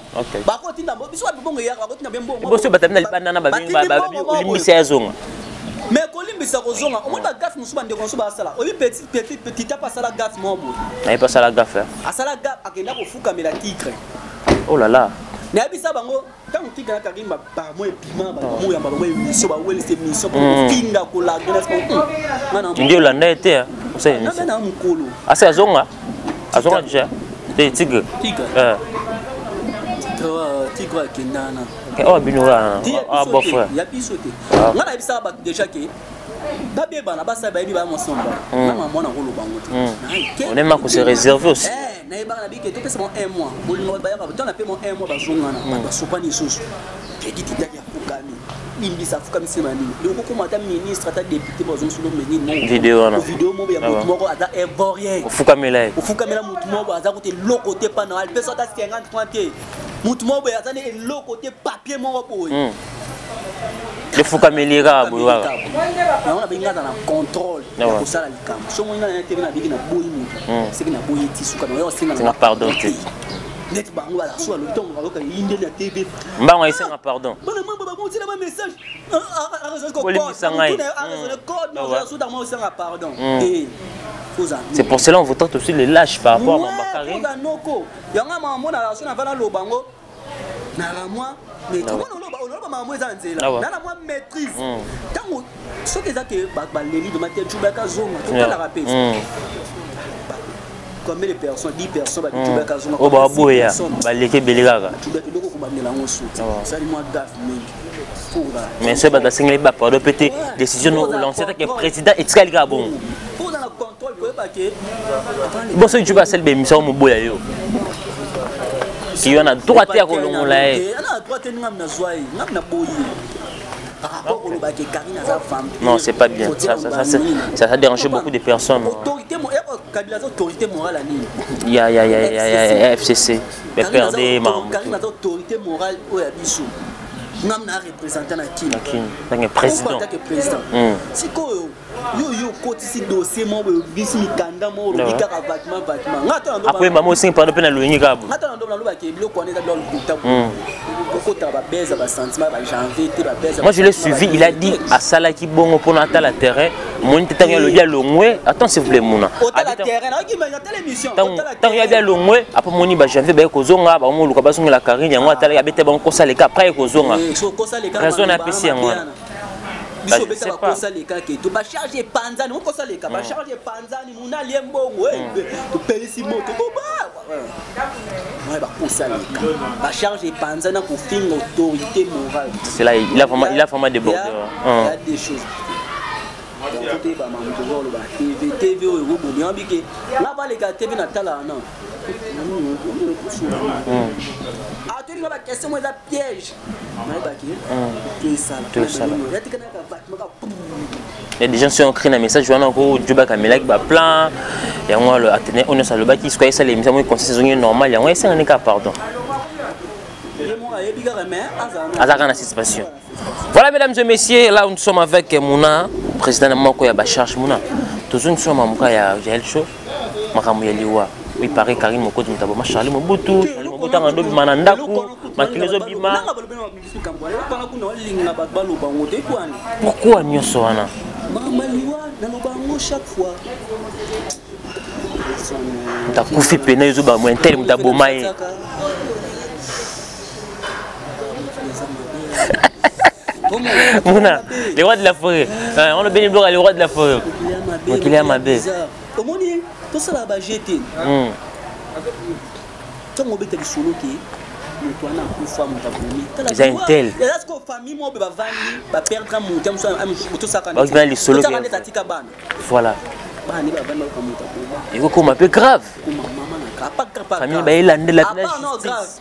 Bakotinda biso bato bongo eyaka, bakotinda mpe mbongo. Boso bato na libanda na babengi Batindi mbongo moko boye. olimbisa ya zonga. Mais kolimbisa kozonga, omoni bagaffe mosusu, bandeko mosusu basala. Oyebi petit petit petit apa asala gaffe moko boye. Nayebi asala gaffe, hein. Asala gaffe, akenda kofukamela tigre. Oh là là. Nayebisa bango ntango tigre na Karim bamo ebima, bamoyamba bango émission, bawelisa émission mpo kofinga, kolagena. Ndi olanda ye te, hein. Osala émission. Na mokolo. Asi azonga, azonga déjà te tigre. Tigre. Tigre akenda wana. Oyo bino wana. Te, ya ah, biso beau te, frère. Ya biso te. Ah. Nga nayebisaka bato déjà ke babebana, basala bayebi baya mwasi mobali nanga mwana koloba yango te. On aime à se réserver aussi. Eh, nayebaka na bike topesa mo un mois, bolingo bayaka to na pe mo un mois, bazongana, bato basopani lisusu. Kedi titaki afukami, limbisa, afukami nsima nini, lokokoma ata ministre ata député bazongisolo menini. Video wana. Video moko ya Ah motu ouais. moko aza ivoirien. Ofukamela ye. Ofukamela motu moko aza kote eloko te mpa na alpeso ata 50 franc te, motu moko boye aza ne eloko te, papier moko boye. Efukameli ye kaka boye kaka. Yango nabengi aza na contrôle ya kosala likambo. So moi ngai na tv nabiki naboyi motu, seki naboyi ti suka na oyo osenga. Senga pardon te. Neti bango balasu balobi ntongo bayoka ye ndeni ya TV. Mbango ayesenga pardon. Bana mambo bamotina ba message. Bolimbisa ngai. Araisonne code. Suta mo osenga pardon te. C'est pour cela on vous traite aussi les lâches par rapport à Mamba Karim. Oza noko yango mama na so na vana loba ngo naka mwa maîtrise. Oloba oloba makambo eza nzela. Nana mwa maîtrise ntango soki eza ke bato baleli vraimen te, Jubaka zonga, totalaka mpe combien de personnes, 10 personnes babi Jubaka zonga. Oyo baboya baleki ebele kaka. Jubaka eloko kobandela yango suti osali mwa gaffe mingi. Mais soki bato basengeli bapardon mpe te, décision no olance take président etikali kaka bongo. Mpo oza na contrôle koyeba ke Bon, soki Juba asali baémission moboya yo ki yo na droit te ya kolongola ye. Ana na droit te, ngam nazwa ye, ngam naboyi ye par rapport koloba ke Karine aza vampire. Non, c'est pas bien. Ça, ça dérange beaucoup de personnes. Autorité Kabila aza autorité morale ya nini? Ya FCC, BPRD. Karine aza autorité morale oyo ya biso, ngam na représentant na Kini. Tange président. Tant que président. Sikoyo yo yo okotisi dossier moko boye, obisi mikanda moko, olobi kaka vaguement vaguement. Nga to Après mama osengi pardon mpe na loyenge kaka boye. Nga to na ndo nalobaki biloko wana eza biloko lokuta, kokotaka babese basentiment bajanvier te, babese. Moi, je l'ai suivi, il a dit asalaki bongo mpona atala terrain moni te. Ntango alobi alongwe, attends s'il vous plaît muna. Otala terrain, nayoki natala émission. Ntango yabi alongwe, après moni bajanvier baye kozonga, bamoluka bazongela Karine yango, atalaki abete bango kosaleka, après ye kozonga. Raison na apesi yango wana. Biso obeta bakosa leka ke to bacharge epanzani, okosa leka bacharge epanzani, muna alie mbongo, topelisi moto boba, bakosa leka bacharge epanzani na kofinga autorité morale. C'est là, il a vraiment débordé. Il y a des choses donc toyeba makambo toza koloba. TV, TV oyo ekobomi yango bike nga baleka TV natala wana atolinga baquestion mo eza piège, nayebaki toesala yatikanaka. Il y a des gens qui ont écrit un message wana ko Jubaka amelaki baplan yango atene oyo nyonso alobaki soki ayesala émission moi conseil ezongi normal, yango esengani kaka pardon. Ayebi kaka mais aza kaka na suspension. Voilà, mesdames et messieurs, là nous sommes avec Mouna, président na moko ya bacharge. Mouna, tozongi so mamuka ya Jael Show, makambo ya liwa. Oui, paraît Karine Mokonzi moto aboma Charlie Mobutu. Charlie Mobutu anga ndo bima na ndako, makili ezobima. Olinga bato baloba ngo te kwani. Pourquoi nyonso wana? Makambo ya liwa naloba yango chaque fois. Moto akufi pena ezoba mointere moto aboma ye. Muna, le roi de la forêt. On le bénit, le roi de la forêt. Mokili ya mabe. Omoni tosala baje te ntango obeta lisolo ke moto wana akufa, moto abomi. Eza intel. Eza sikoyo famille moko mpe bavandi baperdre moto motosaka Bakina lisolo neti atika bana. Voilà. Bana nde bavandi bayoka moto aboma. Ekokoma mpe grave. Koma mama na Famille bayelandela na justice.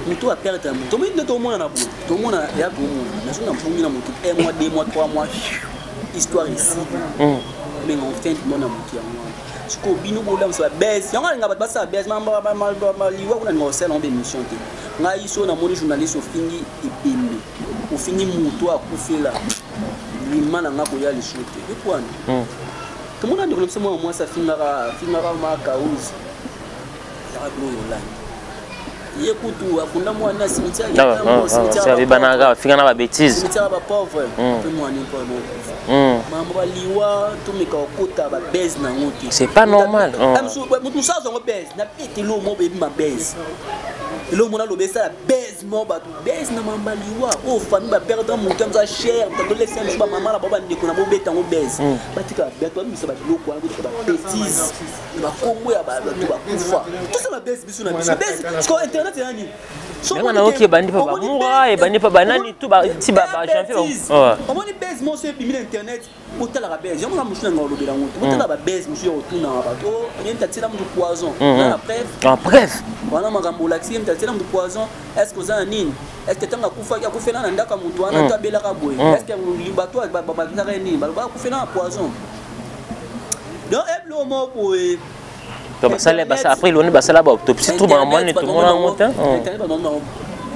Moto aperdre moto, tomoni nde tomona na boye, tomona ya tomona naso na mpungi na moto 1 mois, 2 mois, 3 mois, histoire esili, obenga fin du monde na moto yango wana. Sikoyo bino bolamisa babese yango, alinga bato basala bese liwa kuna, alinga kosala yango bémission te. Ngai so namoni journaliste ofingi ebembe, ofingi moto akufela, lima na nga koya lisusu te. Epwani tomona ndeko na biso mwana mwasi afingaka makauzi, ezaka biloko olandi ye kutu akunda mwana cimetière. Afinga na babêtises. Cimetière ya bapauvre mpe mwana mpo amokufa. Mambo baliwa, tomeka kokota babese nango te. C'est pas normal. Moto mosusu azwango bese na bete, eloko moko beyebi mabese, eloko mona aloba esala bese mo bato bese na mambo liwa oyo famille baperdre moto aza cher, tandolesa mosu bamama na bao, bandeko na bobeta yango bese. Batika bato babimisa babiloko wana, botika babêtises, bakombo ya bato bakufa, tosala bese biso na biso bese. Siko internet eza nini? Ndenge nayoki ebandi mpa bamura, ebandi mpa banani tu ti bajanvier. Omoni bese moso ebimi na internet, botalaka bese yango na mosu nanga olobela yango te. Botala babese mosu ya kotunaka bato ye mutu atiela mutu poison na preuve. En preuve. Wana makambo olakisi ye mutu atiela mutu poison, est ce que oza na nini? Est ce que ntango akufaki, akufela na ndako ya motu wana to abelaka boye? Est ce que bato babakisaka ye nini? Baloba akufela na poison. Donc ebilo moko boye. To basala après loni basala ba autopsie to bango tomona yango te. Internet bango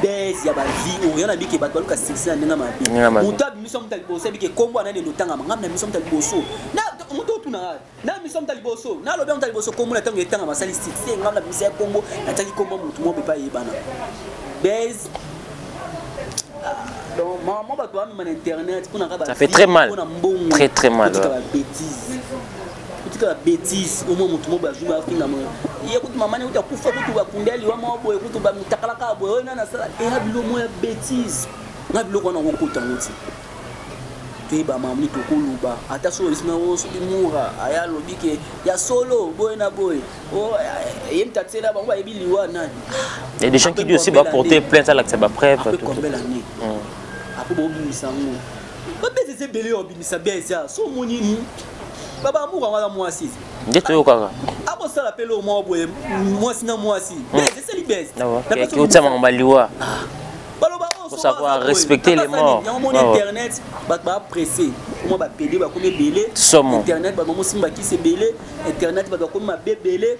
bese ya bavie oyo na bike, bato baluka succès na ndenge mabe. Moto abimisa moto ya liboso abike kombo anani etotangama. Ngambi na miso moto ya liboso, moto otunaka na miso moto ya liboso, nalobi moto ya liboso kombo na ntango etangama asali succès. Ngambi na bimisa ya kombo, natiaki kombo motu moko epa eyebana bese. Donc mama, bato bamema na internet mpona Ça fait très mal. Mpona mbongo. Très, très mal. Otika babêtises, otika babêtises. Omoi motu moko bazwi bafingama ye kutu mama ne kutu akufa, kutu bakunda liwa moko boye, kutu bamutakalaka boye, oyo nani asala eya biloko moko ya bêtise. Nga biloko wana okokota ngo ti toyeba mamoni tokoloba. Ata soki olisi nango, soki mura aya alobi ke ya solo boye na boye, ye mutu atiela bango, bayebi liwa nani. Il y a des gens qui disent aussi baporter plainte, alakisa bapreuve. Après combien d'années après bobimisa yango, babese eza ebele oyo obimisa bese ya so omoni babamour yango aza mwasi. Nde toyokaka. Akosala mpe loo moko boye, mwasi na mwasi, bese esali bese. Otia makambo baliwa. Baloba. Faut savoir respecter les morts. Yango moni internet, bato bapresse omwa bapede bakomi ebele. Somo. Internet bato bamosimba kisi ebele, internet bato bakomi mabe ebele,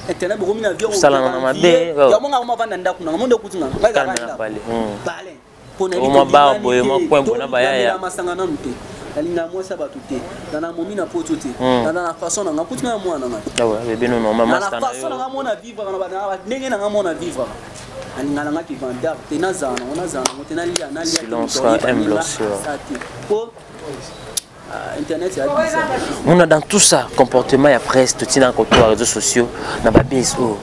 internet bokomi na vie. Kosalana na mabe. Yango nga mavanda ndako nanga monde okuti nga. Calme na pale. Bale. Mwa bar boye, mwa coin boye na bayaya. Masanga nanu te, nalinga mwasi ya bato te, na momi na poto te, na na façon nanga kuti nga mwana nanga. Bebe no normal. Na master na façon yo. Nanga mona vivre na ndenge nanga mona vivre, nalinga nanga kivandar te, nazala nango, nazala nango te, nalia nalia. Silence humble sur. Te po internet ya bisa. Muna, dans tout ça, comportement ya presse totina koto ya réseaux sociaux na babase oyo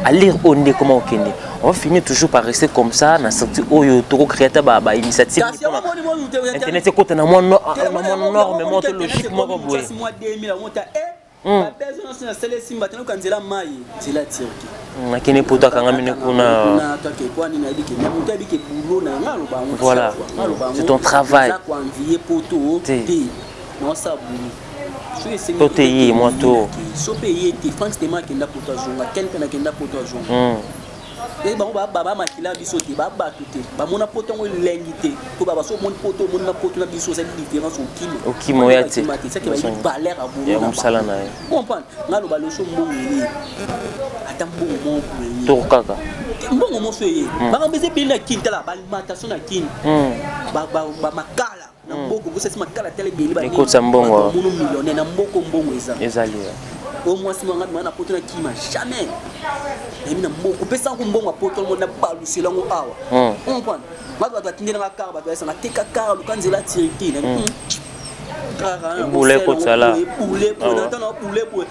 à lire oyo nde comment okende, on va finir toujours par rester comme ça na sortie oyo tokocréer ata bainitiative. Kasi yango moni moni. Internet ekota na mwa norme moko to logique moko boye. Mwa 2000 yango ta bapeso nyonso na sele esimba te, noka nzela mai, nzela Turki. Nakende poto, akangami ne kuna. Toke kwani nayebi ke moto ayebi ke boulot na nga aloba yango. Voilà. C'est ton travail. Eza koenvie poto Te. te, naosala boulot. Soki esengi To te ye, mwa to. So mpe ye te, Frank Stema akenda poto, azonga ken mpe nakenda poto, azonga. E bango bamakila biso te, babato te, bamona poto yango elengi te, po baba so omoni poto, omoni na poto na biso osali différence, okima. Okima, oya te. Okima te, seke bayebi valeur ya boulot Ya na mosala na ye. Comprendre nga loba loso, mbongo eye, ata mbongo moko boye eye. To kaka. Mbongo moso eye, makambo eza ebele na Kini. Tala baalimentation na Kini, bamakala na mboka, okosasi makala, tala ebele. Ekotisa mbongo. Mono millionnaire na mboko, mbongo eza. Ezali. Oyo mwasi manga bima na poto na kima jamais nayebi na mboka opesango mbongo ya poto mo na balusela yango awa. Comprendre, bato batindelanga kar, bato bayesanga teka kar, luka nzela Turquie. Ebule ekotala. Ebule boye na tana, ebule boye,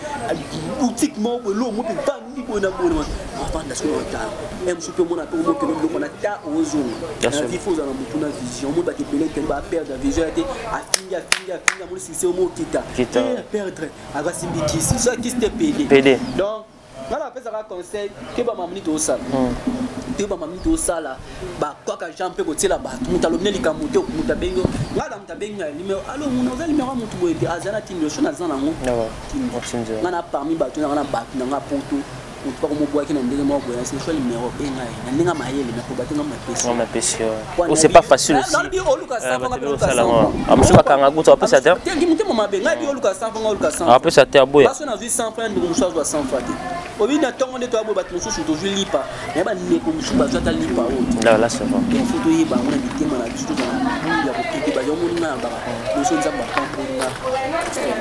boutique moko boye, lomo mpe vandi boye na boye, avanda soki otala e mosu mpe omona mpe omokende biloko na ta ozonga na vie. Fo ozala na motu na vision. Omoni bato ebele kende baperdre vision ya te, afingi, afingi, afingi, amoni succès omo okita. Kita. Aperdre, akasimbi kisi, so akisi te, pede. Pede. Donc nga napesaka conseil ke bamamini tosala te, bamamini tosala bakwaka jean mpe kotiela bato. Moto alobi ne likambo te, moto abengi nga na moto abengi nga limero: "Alo, muna oza limero ya motu boye te, aza na tindi so naza nango." Nga na parmi bato nanga na bato nanga poto. Moto bakomobwaki na ndenge moko boye, naswa numéro, benga ye na ndenge ya mayele, nakoba te nga mapesi. Nga mapesi. Oh, c'est pas facile aussi. Nalobi oluka 100 francs, bato osala ngo. Ah, mosusu bakanga kutu apesa te. Te motema mabe, ngai bi oluka 100 francs, oluka 100. Apesa te, aboya. Baso nazwi 100 francs, ndeko mosusu azwa 100 francs te. Obi na ntongo nde toya boye, bato mosusu tozwi lipa, me bandeko mosusu bazwi ata lipa oyo te. Là, là, c'est vrai. Donc faut toyeba yango na mitema na biso, tozala na bulu ya kokende bayomoni nga na baka liboso Nzambe apampoli nga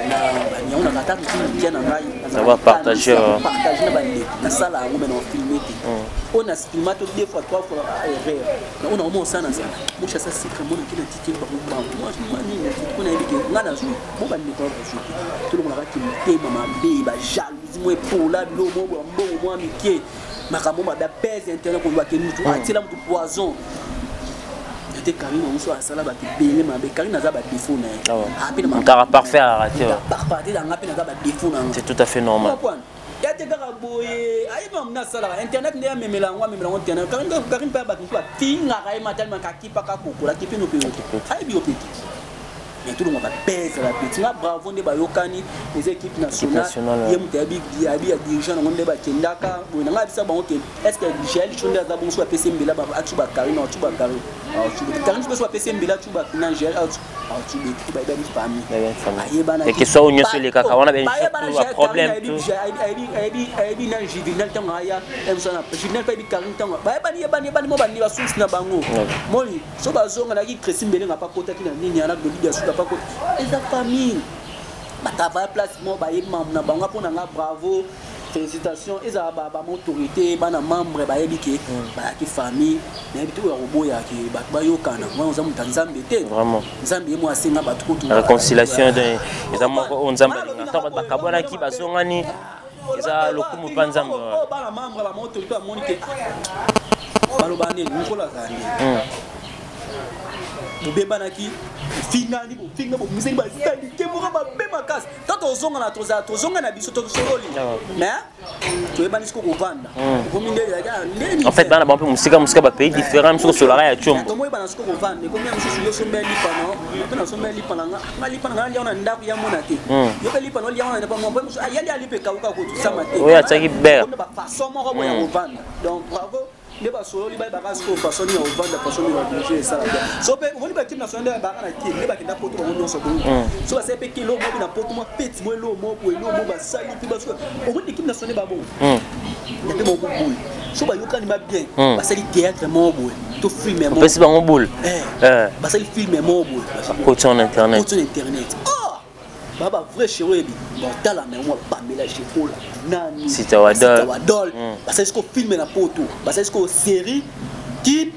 na banyango na kata mosusu mokia na ngai. Ça va partager. Partager na bandeko, nasala yango, me na filme te. Oyo na filma to deux fois, trois fois, erreur na oyo naoma osala, nasala moshasa secret monaki na tikeli bango bango nini mpo nayebi ke nga nazwi mo bandeko bazwi te. Tolongolaka ki motema mabe, bajalousie mo epola, biloko mo ya mbongo mwa mike, makambo mabe apese internet, koloba ke mutu atiela mutu poison te. Karine mosusu asala bato ebele mabe. Karine aza badéfaut na ye. Moto parfait a raté. Parfait te, nga mpe naza badéfaut na nga. C'est tout à fait normal. Ya te kaka boye, ayebi makambo nde asalaka internet, nde amemela yango, amemela yango internet. Karine mpe bato mosusu bafingaka ye matalima, kakipaka kokola kipe no mpe yo te, ayebi yo mpe te. Mais tolonga bapese bapeti nga bravo nde bayokani, eza équipe nationale, ye moto ayebi ya dirigeant nango nde bakendaka boye. Na ngai abisa bango ke est ce que Jael Cho nde aza bongo, so bapesi mbela acu bakarine, acu bakarine, Karine so bapesi mbela acu na Jael acu bayebani famille, ayebana so oyo nyonso elekaka wana, problème. Ayebi na Juvenal ntango aya Juvenal mpe ayebi Karine ntango bayebani, yebani yebani mo bandi basusi na bango moni so bazonga naki Kresi Mbelenga mpa kotaki na nini ana Glodi Biasuka mpa kota, eza famille, batravaille place mo, bayebi mamu na bango. Mpo na nga, bravo, félicitation, ezala bama autorité, bana membre bayebi ke bayaki famille. Nayebi te oyo akoboya ke bato bayokana wana, oza moto ya Nzambe te. Nzambe ye mo asenga bato kutu réconciliation eza moko oyo Nzambe alinga. Ntango bato bakabwanaki, bazongani, eza lokumu mpa Nzambe. Bana membre, bama autorité bamoni ke baloba nini, mokolo azala nini, bobebanaki, bofingani, bofinga, bomiseli, basali te moko mabe makasi. Ta tozonga na tozala, tozonga na biso, tosololi, mais toyebani siko kovanda, okomi nde ndeni. En fait, bana bango mpe mosika mosika, bapays différent, mosuku osolaka ya tiombo. Tomoyebana siko kovanda, ekomi ya mosusu yo somba lipa na mpe nasomba lipa na nga, nga lipa na nga nalia na ndako ya mona te, yo mpe lipa na olia wana mpo mosusu yali alipa ekauka kotusama te. Oyo atiaki ber. Bafaçon moko boya kovanda. Donc bravo nde basololi, bayebaka sikoyo façon nini ya kovanda, façon nini ya bouger, esala bien. So mpe omoni baéquipe nationale nde baka na kili, nde bakenda poto bango nyonso bongo, so basali mpe kilo moko na poto, mwa feti mwa elo moko boye, elo moko basali mpe baso. Omoni équipe nationale babongo na mpe moko boye, so bayokani ba bien, basali théâtre moko boye to film moko. Opesi bango boule. Basali film moko boye. Koti en internet. Koti en internet, ba ba vrai chéri oyebi botala me mwa Pamela Shekola nani. Sita Wadol. Sita Wadol. Basali siko film na poto, basali siko série kin,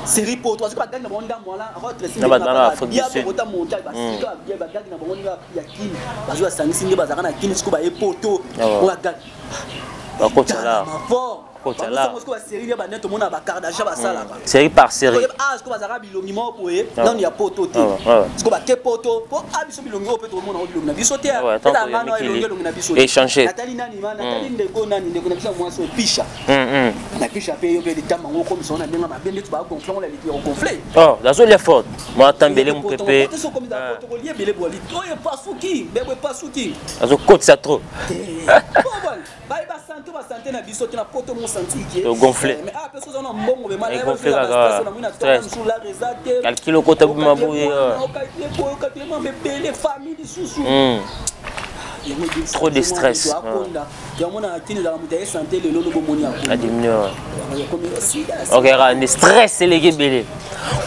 série poto, parce que bagangi na bango ndambo wana. Na bato na Afrique du Sud. Kota mondial, basika bagangi na bango ya kini, bazwi basangisi nde bazalaka na kini, siko baye poto bagangi. Bakotala. Fort. Kotala. Siko basérie nde banete omona bakardasha basalaka. Série par série. Ah, siko bazalaka bilongi moko boye nanu ya poto te, siko bake poto po a biso bilongi oyo mpe tokomona ngo bilongi na biso te. Ngano elongi, elongi na biso. Échanger. Natali nani ma, natali ndeko nani, ndeko na biso ya mwasi oyo Pisha. Na Pisha mpe yo mpe litamba ngo okomisa na ndenge mabe ndeti bagonfle ngo na liki ya kogonfle. Oh, nazolia fort mwatambele mopepe. Kolia ebele bwali oyo epasuki, bebo epasuki. Azokotisa trop. Baye basante, basante na biso te na poto mo santi ke Gonflé. Mais ah, peso na mbongo be. Gonflé kaka. Stress. Calcul okota bima boye. Ocalcule mambe ebele, famille lisusu. Trop de stress. Yango na kini ezalaka moto aye sante lelo lobo moni. Adiminuer. Ok, ra ne stress eleki ebele.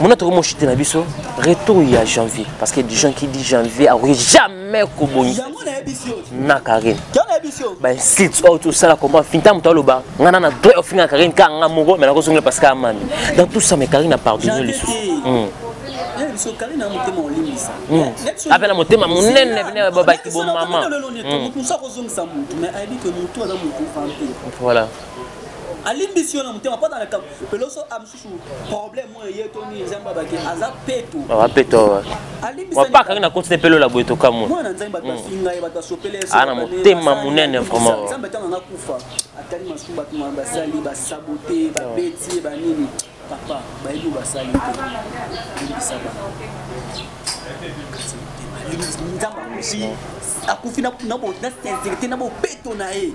Mona tokomoshite na biso retour ya janvier, parce que des gens qui dit janvier akoki jamais kobongisa Yango nayebisi yo. na Karine. Yango nayebisi yo. Bainsulte oyo tosala, comment finta moto aloba nga na droit ofinga Karine ka nga moko, mais nakozongela parce que amami dans tout ça. Mais Karine a pardonné lisusu. Biso Karine na motema olimbisa. Ape na motema monene pene babaki bomama. Motu mosu akozongisa motu, mais ayebi ke motu aza motu vampire. Voilà. Alimbisi yo na motema mpo na peloso amosusu problème oyo ye to nini, Nzambe abaki aza peto. Apeto. Wapaka na continue pelola boye, tokamwa. Mwana Nzambe, bato bafinga ye, bato basopele ye. Ah, na motema monene vraiment. Nzambe ntango anga kufa, atali masumu bato basali, basabote, babeti ye, banini, papa bayebi oyo basali te, alimbisa bango. Nzambe akufi, akufi na sincérité, na bopeto na ye.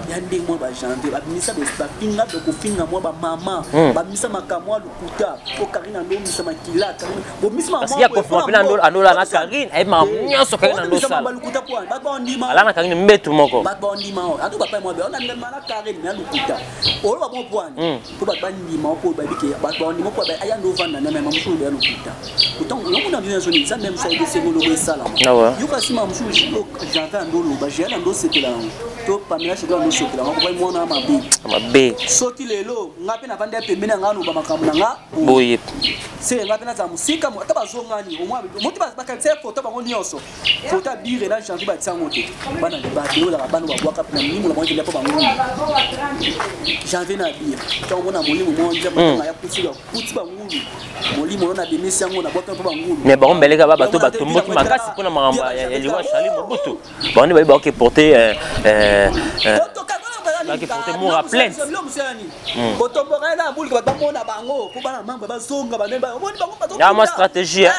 Ya ndenge mwa bajanvier babimisa, bafinga, kofinga mwa bamama, babimisa makambo ya lokuta po Karine andobimisa makila. Karine bomisi. Parce qu'il y a confirmé mpe andola na Karine, ayebi makambo nyonso Karine andosala. Balukuta po bato bandima. Ala na Karine mbetu moko. Bato bandima oyo atu bapai mwa be onandima na Karine na lokuta oyo bamo pwani po bato bandima, po bayebi ke bato bandima po aya ndo ovanda na mema mosusu beya lokuta. Pourtant yomona bino nyonso nini, nzambe mosu ayebi esengo lobo esalama. Yoka nsima mosusu Janvier ando oloba, Jael ando osepela yango, to Pamela Sheko ando osepela yango, kopai mwana mabe. Mabe. Soki lelo nga mpe navandi ya pembeni ya nga, aloba makambo na nga. Boye. Seke nga mpe nazala mosika, ata bazongani moti bakanisa foto bango nyonso, foto ya bire na Janvier batia yango te. Bana libate oyo ezalaka bana babwaka na milimo na bango, ekenda mpo bangulu Janvier na bire. Ntango mona molimo moko nzambe ya kuti kuti bangulu, molimo oyo nabimisi yango nabwaka mpo bangulu. Mais bango mbeleka ba bato batomboki makasi mpona makambo ya liwa Charlie Mobutu. Bango nde bayebi baoke porter baki porter Moura plainte. Kotomboka na mbulika, bato bamona bango mpo bana mambo bazonga. Ya mwa stratégie.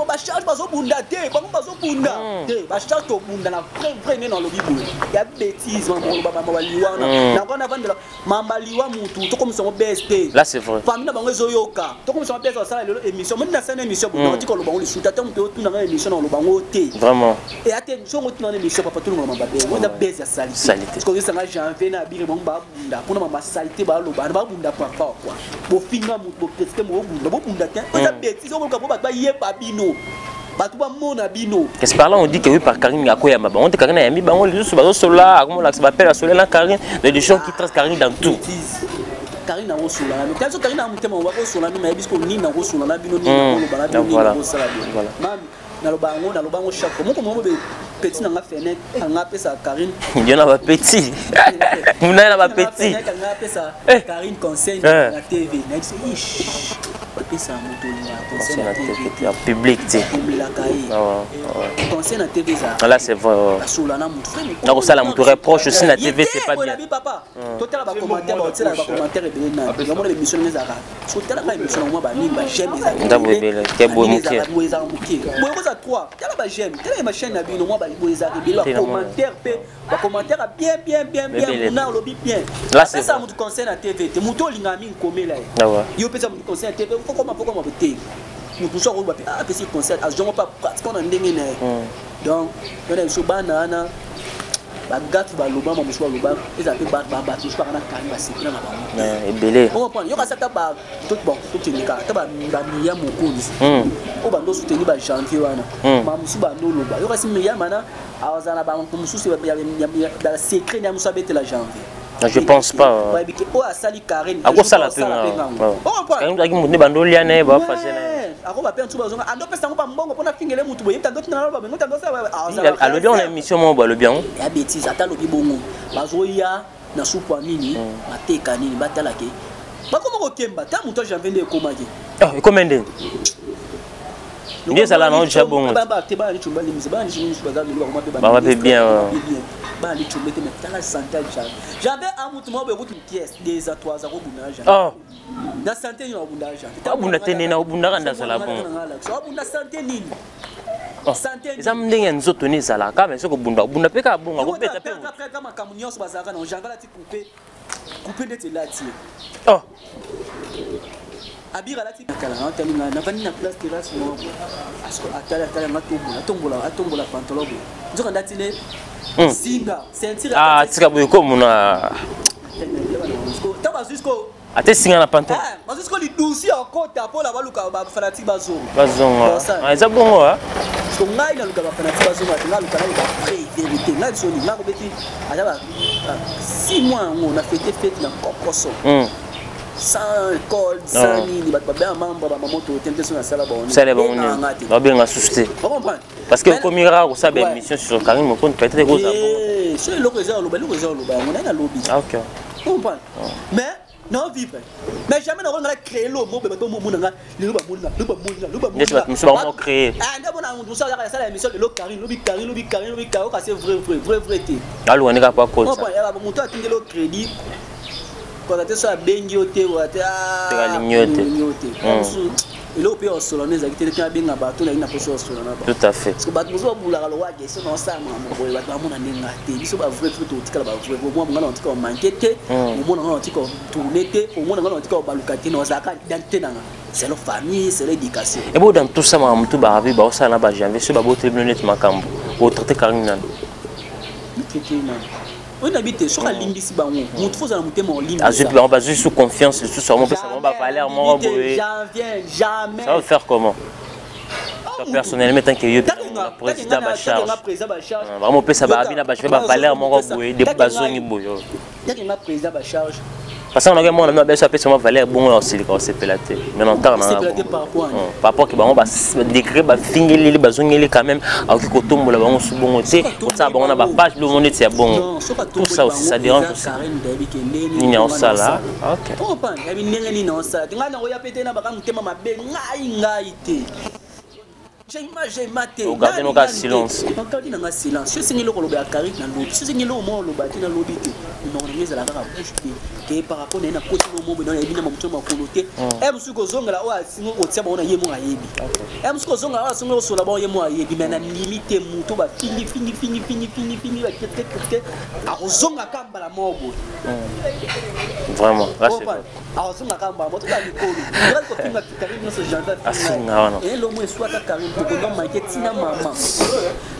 Bacharge bazobunda te, bango bazobunda te. Bacharge tobunda na vrai vrai nde nalobi boye ya bêtise, mamoloba mamba baliwa wana nango navandela mamba liwa mutu, tokomisa yango bese te. Là, c'est vrai. Famille na bango ezoyoka, tokomisa yango bese. Basala lelo émission moni, nasala émission boye, nakotika oloba ngo lisusu ata moto otunanga émission na oloba ngo te. Vraiment. Eya te, songo otunanga émission papa, tolongola mamba be eza bese ya salité. Salité. Parce que ozosanga Janvier na abire, bango babunda mpona mamba salité, baloba babunda papa quoi, bofinga moto, bocritiquer, bobunda, bobunda te, eza bêtise. Okoluka po bato bayeba bino, bato bamona bino. Qu'est-ce par là on dit que oui, par Karine akoyamba bango te. Karine ayambi bango lisusu, bazosola, akomolakisa bapele asola na Karine. Donc des gens qui tracent Karine dans tout. Bêtise. Karine akosola na bino, so Karine na motema bakosola bino, nayebi siko nini nakosola na bino, nini nakoloba na bino, nini nakosala bino. Mami, naloba yango, naloba yango chaque fois moko moko be petit na nga fenêtre anga apesa Karine. Yo na bapetit muna na bapetit. Fenêtre anga apesa Karine conseil na TV, nayebi so ish bapesa moto olingaka conseil na TV. Ya public te. Omelaka ye conseil na TV ezala. Là, c'est vrai. Asola na motu. Nakosala motu reproche aussi na TV, c'est pas bien. Bien papa, totala bacommentaire, baotiela bacommentaire ebele nani yamona émission ndenge ezalaka. So otalaka émission na mwa banini, baj'aime. Ndambo ebele, ke boye moke. Boye ezalaka moke, boye koza 3. Tala baj'aime, tala bachaîne na bino mwa boye ezalaka ebele, bacommentaire mpe bacommentaire ya bien bien bien bien. Ebele. Muna olobi bien. Là, c'est apesa vrai. motu conseil na TV te, motu olingaka mingi komela ye. Yo opesa motu conseil na TV, fokoma fokoma te, motu mosusu akoloba mpe apesi conseil, azongo mpe pratiquement na ndenge na ye. Donc yo na biso bana wana bagafe baloba, ma mosusu baloba ezala mpe bato mosusu baka na Karine, basepela na bango. Ebele. Ocomprendre, yoka ata bon, tokende kaka ata baMiriam Mokonzi oyo bando soutenir bajanvier wana, ma mosusu bando oloba, yoka si Miriam wana azala na bango mosusu ya secret ya mosusu abetela Janvier. Je pense pas. Bayebi ke oyo asali Karine akosala asala mpe ngango. Karine azalaki motu nde bando olia na ye, bafase na ye. Akoba mpe ntu bazonga ando pesa yango bambongo mpona fingele mutu boye, tando tina naloba bengo, tando osala. Alobi yango na émission moko, balobi yango. Ya bêtise, ata alobi bongo, bazoya na supu ya nini, mateka nini, batalake bakoma kokemba ta moto ya Janvier nde ekomaki. Ekoma ndeni nde ezala nango ja bongo. Te, bana licumba limisa, bana licumba misu baza lelo bakoma mpe. Bakoma mpe bien, ouais. Bien, bana licumba te, mais tala santé ya Janvier. Janvier a mutu moko boye kutu pièce 2 ans 3 ans kobunda na Janvier. Na santé nini akobunda na Janvier? Abunda te, nene abundaka nde azala bongo. Abunda santé nini? Santé nini? Eza ndenge ya nzoto ne ezalaka, mais soki obunda, obunda mpe kaka bongo, akobeta mpe motu. Après makambo nyonso bazalaka na Janvier, alati coupe coupe ndeti elati ye. Abir alati kala, atali nga navandi na place terrasse moko, atali atali nga, tombola atombola atombola pantalon boye, nzoka ndati ne singa ceinture. Ah, tika boye komona. Ntango bazwi siko Ate singa na pantalon. Bazwi siko lidusi ya kokota mpola baluka bafanatike bazonga. Bazonga. Ah, eza bongo, ah. So ngai naluka bafanatike bazonga te, ngai aluka naluka vraie vérité. Ngai soni ngai kobeti ata ba 6 mois yango na fete fete na kokoso sans code, sans nini, bato babenga membre bamamoto te, mpe so nasala. Sala bango nini, babenga susu te. Ocomprendre. Parce que okomi kaka kosala baémission sur Karine Mokonzi, peut-être ekozala bongo. So eloko eza oloba, eloko eza oloba yango nai nalobi. Ah, ok. Comprendre, mais nao vivre, mais jamais nakonga na créer lo mo bato momona nga lelo, bamoni nga lelo, bamoni nga lelo. Neti bato mosusu bango créer. Nde mona moto mosusu azaka asala émission lelo Karine, lobi Karine, lobi Karine, lobi Karine, okase vrai vrai vrai vrai te. Aluka nde kaka po akotisa. Moto atindeli yo crédit koza te, so abengi yo te, oya te. Te, alingi yo te. Alingi yo te. Mosusu Eloko mpe osolo na ezalaki te te abenga bato nayi na poso osolo na bango. Tout à fait. Parce que bato mosusu babulaka lokola question na osala makambo boye, bato bamona nde nga te. Biso ba vrai vrai totikala ba vrai. Omona nga na otika omanke te, omona nga na otika otourne te, omona nga na otika obaluka te, na ozalaka identité na nga. C'est leur famille, c'est leur éducation. Et bon, dans tout ça, makambo tout barabi baosala na ba janvier soki baboteli bino neti makambo botraite Karine nani? Traite nani? Oyo nayebi te soki alimbisi bango, motu fo ozala motema. Olimbisa bango, bazwi sous confiance lisusu, yango opesa bango bavaleur moko boye. Janvier, jamais. Ça va faire comment? Toi, personnellement, tant que yo président bacharge, vraiment opesa barabi na bajanvier bavaleur moko boye depuis bazongi boye? Takenga président bacharge. Parce que nake mwana mabeso apesa mwa valeur bongo ya osilika osepela te, mais na ntango Osepela te par rapport à nini? Par rapport ke bango badegré bafingeleli, bazongeli quand même, akoki kotombola bango su bongo te, kosala bango na bapage biloko neti ya bongo. Non, soki tout ça aussi, ça dérange aussi. Karine dayebi ke ndenge nini aosala, ok. Comprendre, yabi ndenge nini aosala te. Ngai nakoya pe te na baka motema mabe, ngai te, j'aima j'aima te. Ogarde Nani, noka nani te. Silence. Ogarde nanga silence. So esengi eloko oloba ya Karine, nalobi. So esengi eloko moko oloba te, nalobi te. Monoko nange ezala kaka bouche te ke par rapport na ye nakoti no mombe, nayebi na mamoto makolo te. E mosusu kozongela oyo asingi kotia bango na ye moko ayebi. E mosusu kozongela oyo asingi kosola bango, ye moko ayebi. Mais nandimi te moto bafingi fingi fingi fingi fingi fingi, bakritike kritike, akozonga ka mbala moko boye. Vraiment, là c'est vrai. Akozonga ka mbala moko toka likolo ngali kofinga Karine nyonso janvier. Afinga wana. Elomo eswaka Karine tokondo manke ntina mama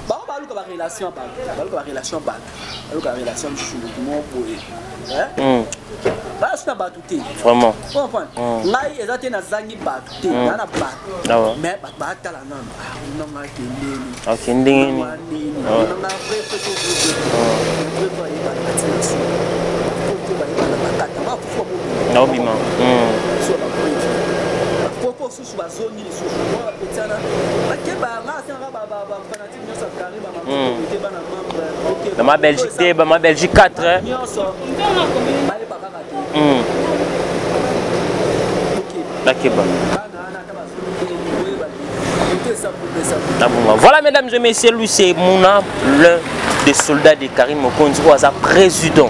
bango baluka barelation ya bato, baluka barelation ya bato, baluka barelation mosusu, motu moko boye basu na bato te. Vraiment. Comprendre, ngai eza te nazangi bato te, naa na bato. Mais bato baatala nano nanga akendeni. Ok, ndenge nini? Nini nanga vrai vrai to vrai vrai vrai bayebana batina su po bayebana bakata bakufa mobima. Naobima. So bapreuve bapopo susu bazongi lisusu mwa bapetiana bakeba. Nga asengaka bafanatike nyonso ya Kari, bamakomite, bana membre. Na ma Belgique te, ba ma Belgique 4. Nyonso bayeba kaka te. Bakeba. Bana wana ata bazongi te, boyeba te moto esapopesa. Nabunga. Voilà, mesdames et messieurs, lui c'est Mouna, l'un des soldats de Karim Mokonzi, oyo aza président.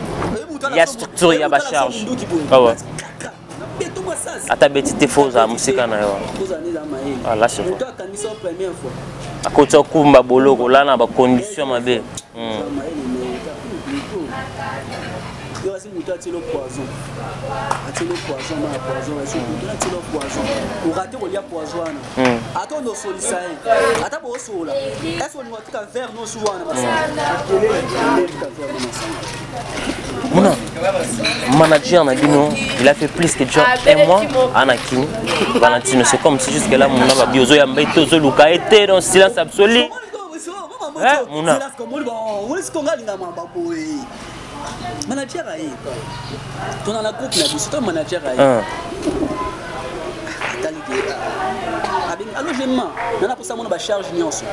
Il y a structure, il y a ba charge. Ah ouais. Ata beti te, fo ozala mosika na yo. Ah, là c'est vrai. Moto akangisa yo première fois. Akoti okumba boloko la na bacondition mabe. Yo asi moto atielo poison, atielo poison na poison, esi moto atielo poison, orate kolia poison wana. Ata onosolisa ye, ata boosola ese olinga otika verre nosu wana masanga. Mouna, manager na bino, il a fait plus que déjà un mois Anakin Valentino, c'est comme si jusque là Mouna babi ozoyamba ete ozoluka ete dans silence absolu. Eh, Mouna. Mona alinga mamba boye, manager aye tona na groupe na biso to manager aye. Atali ke abengi alo gema nana posa mona bacharge nyonso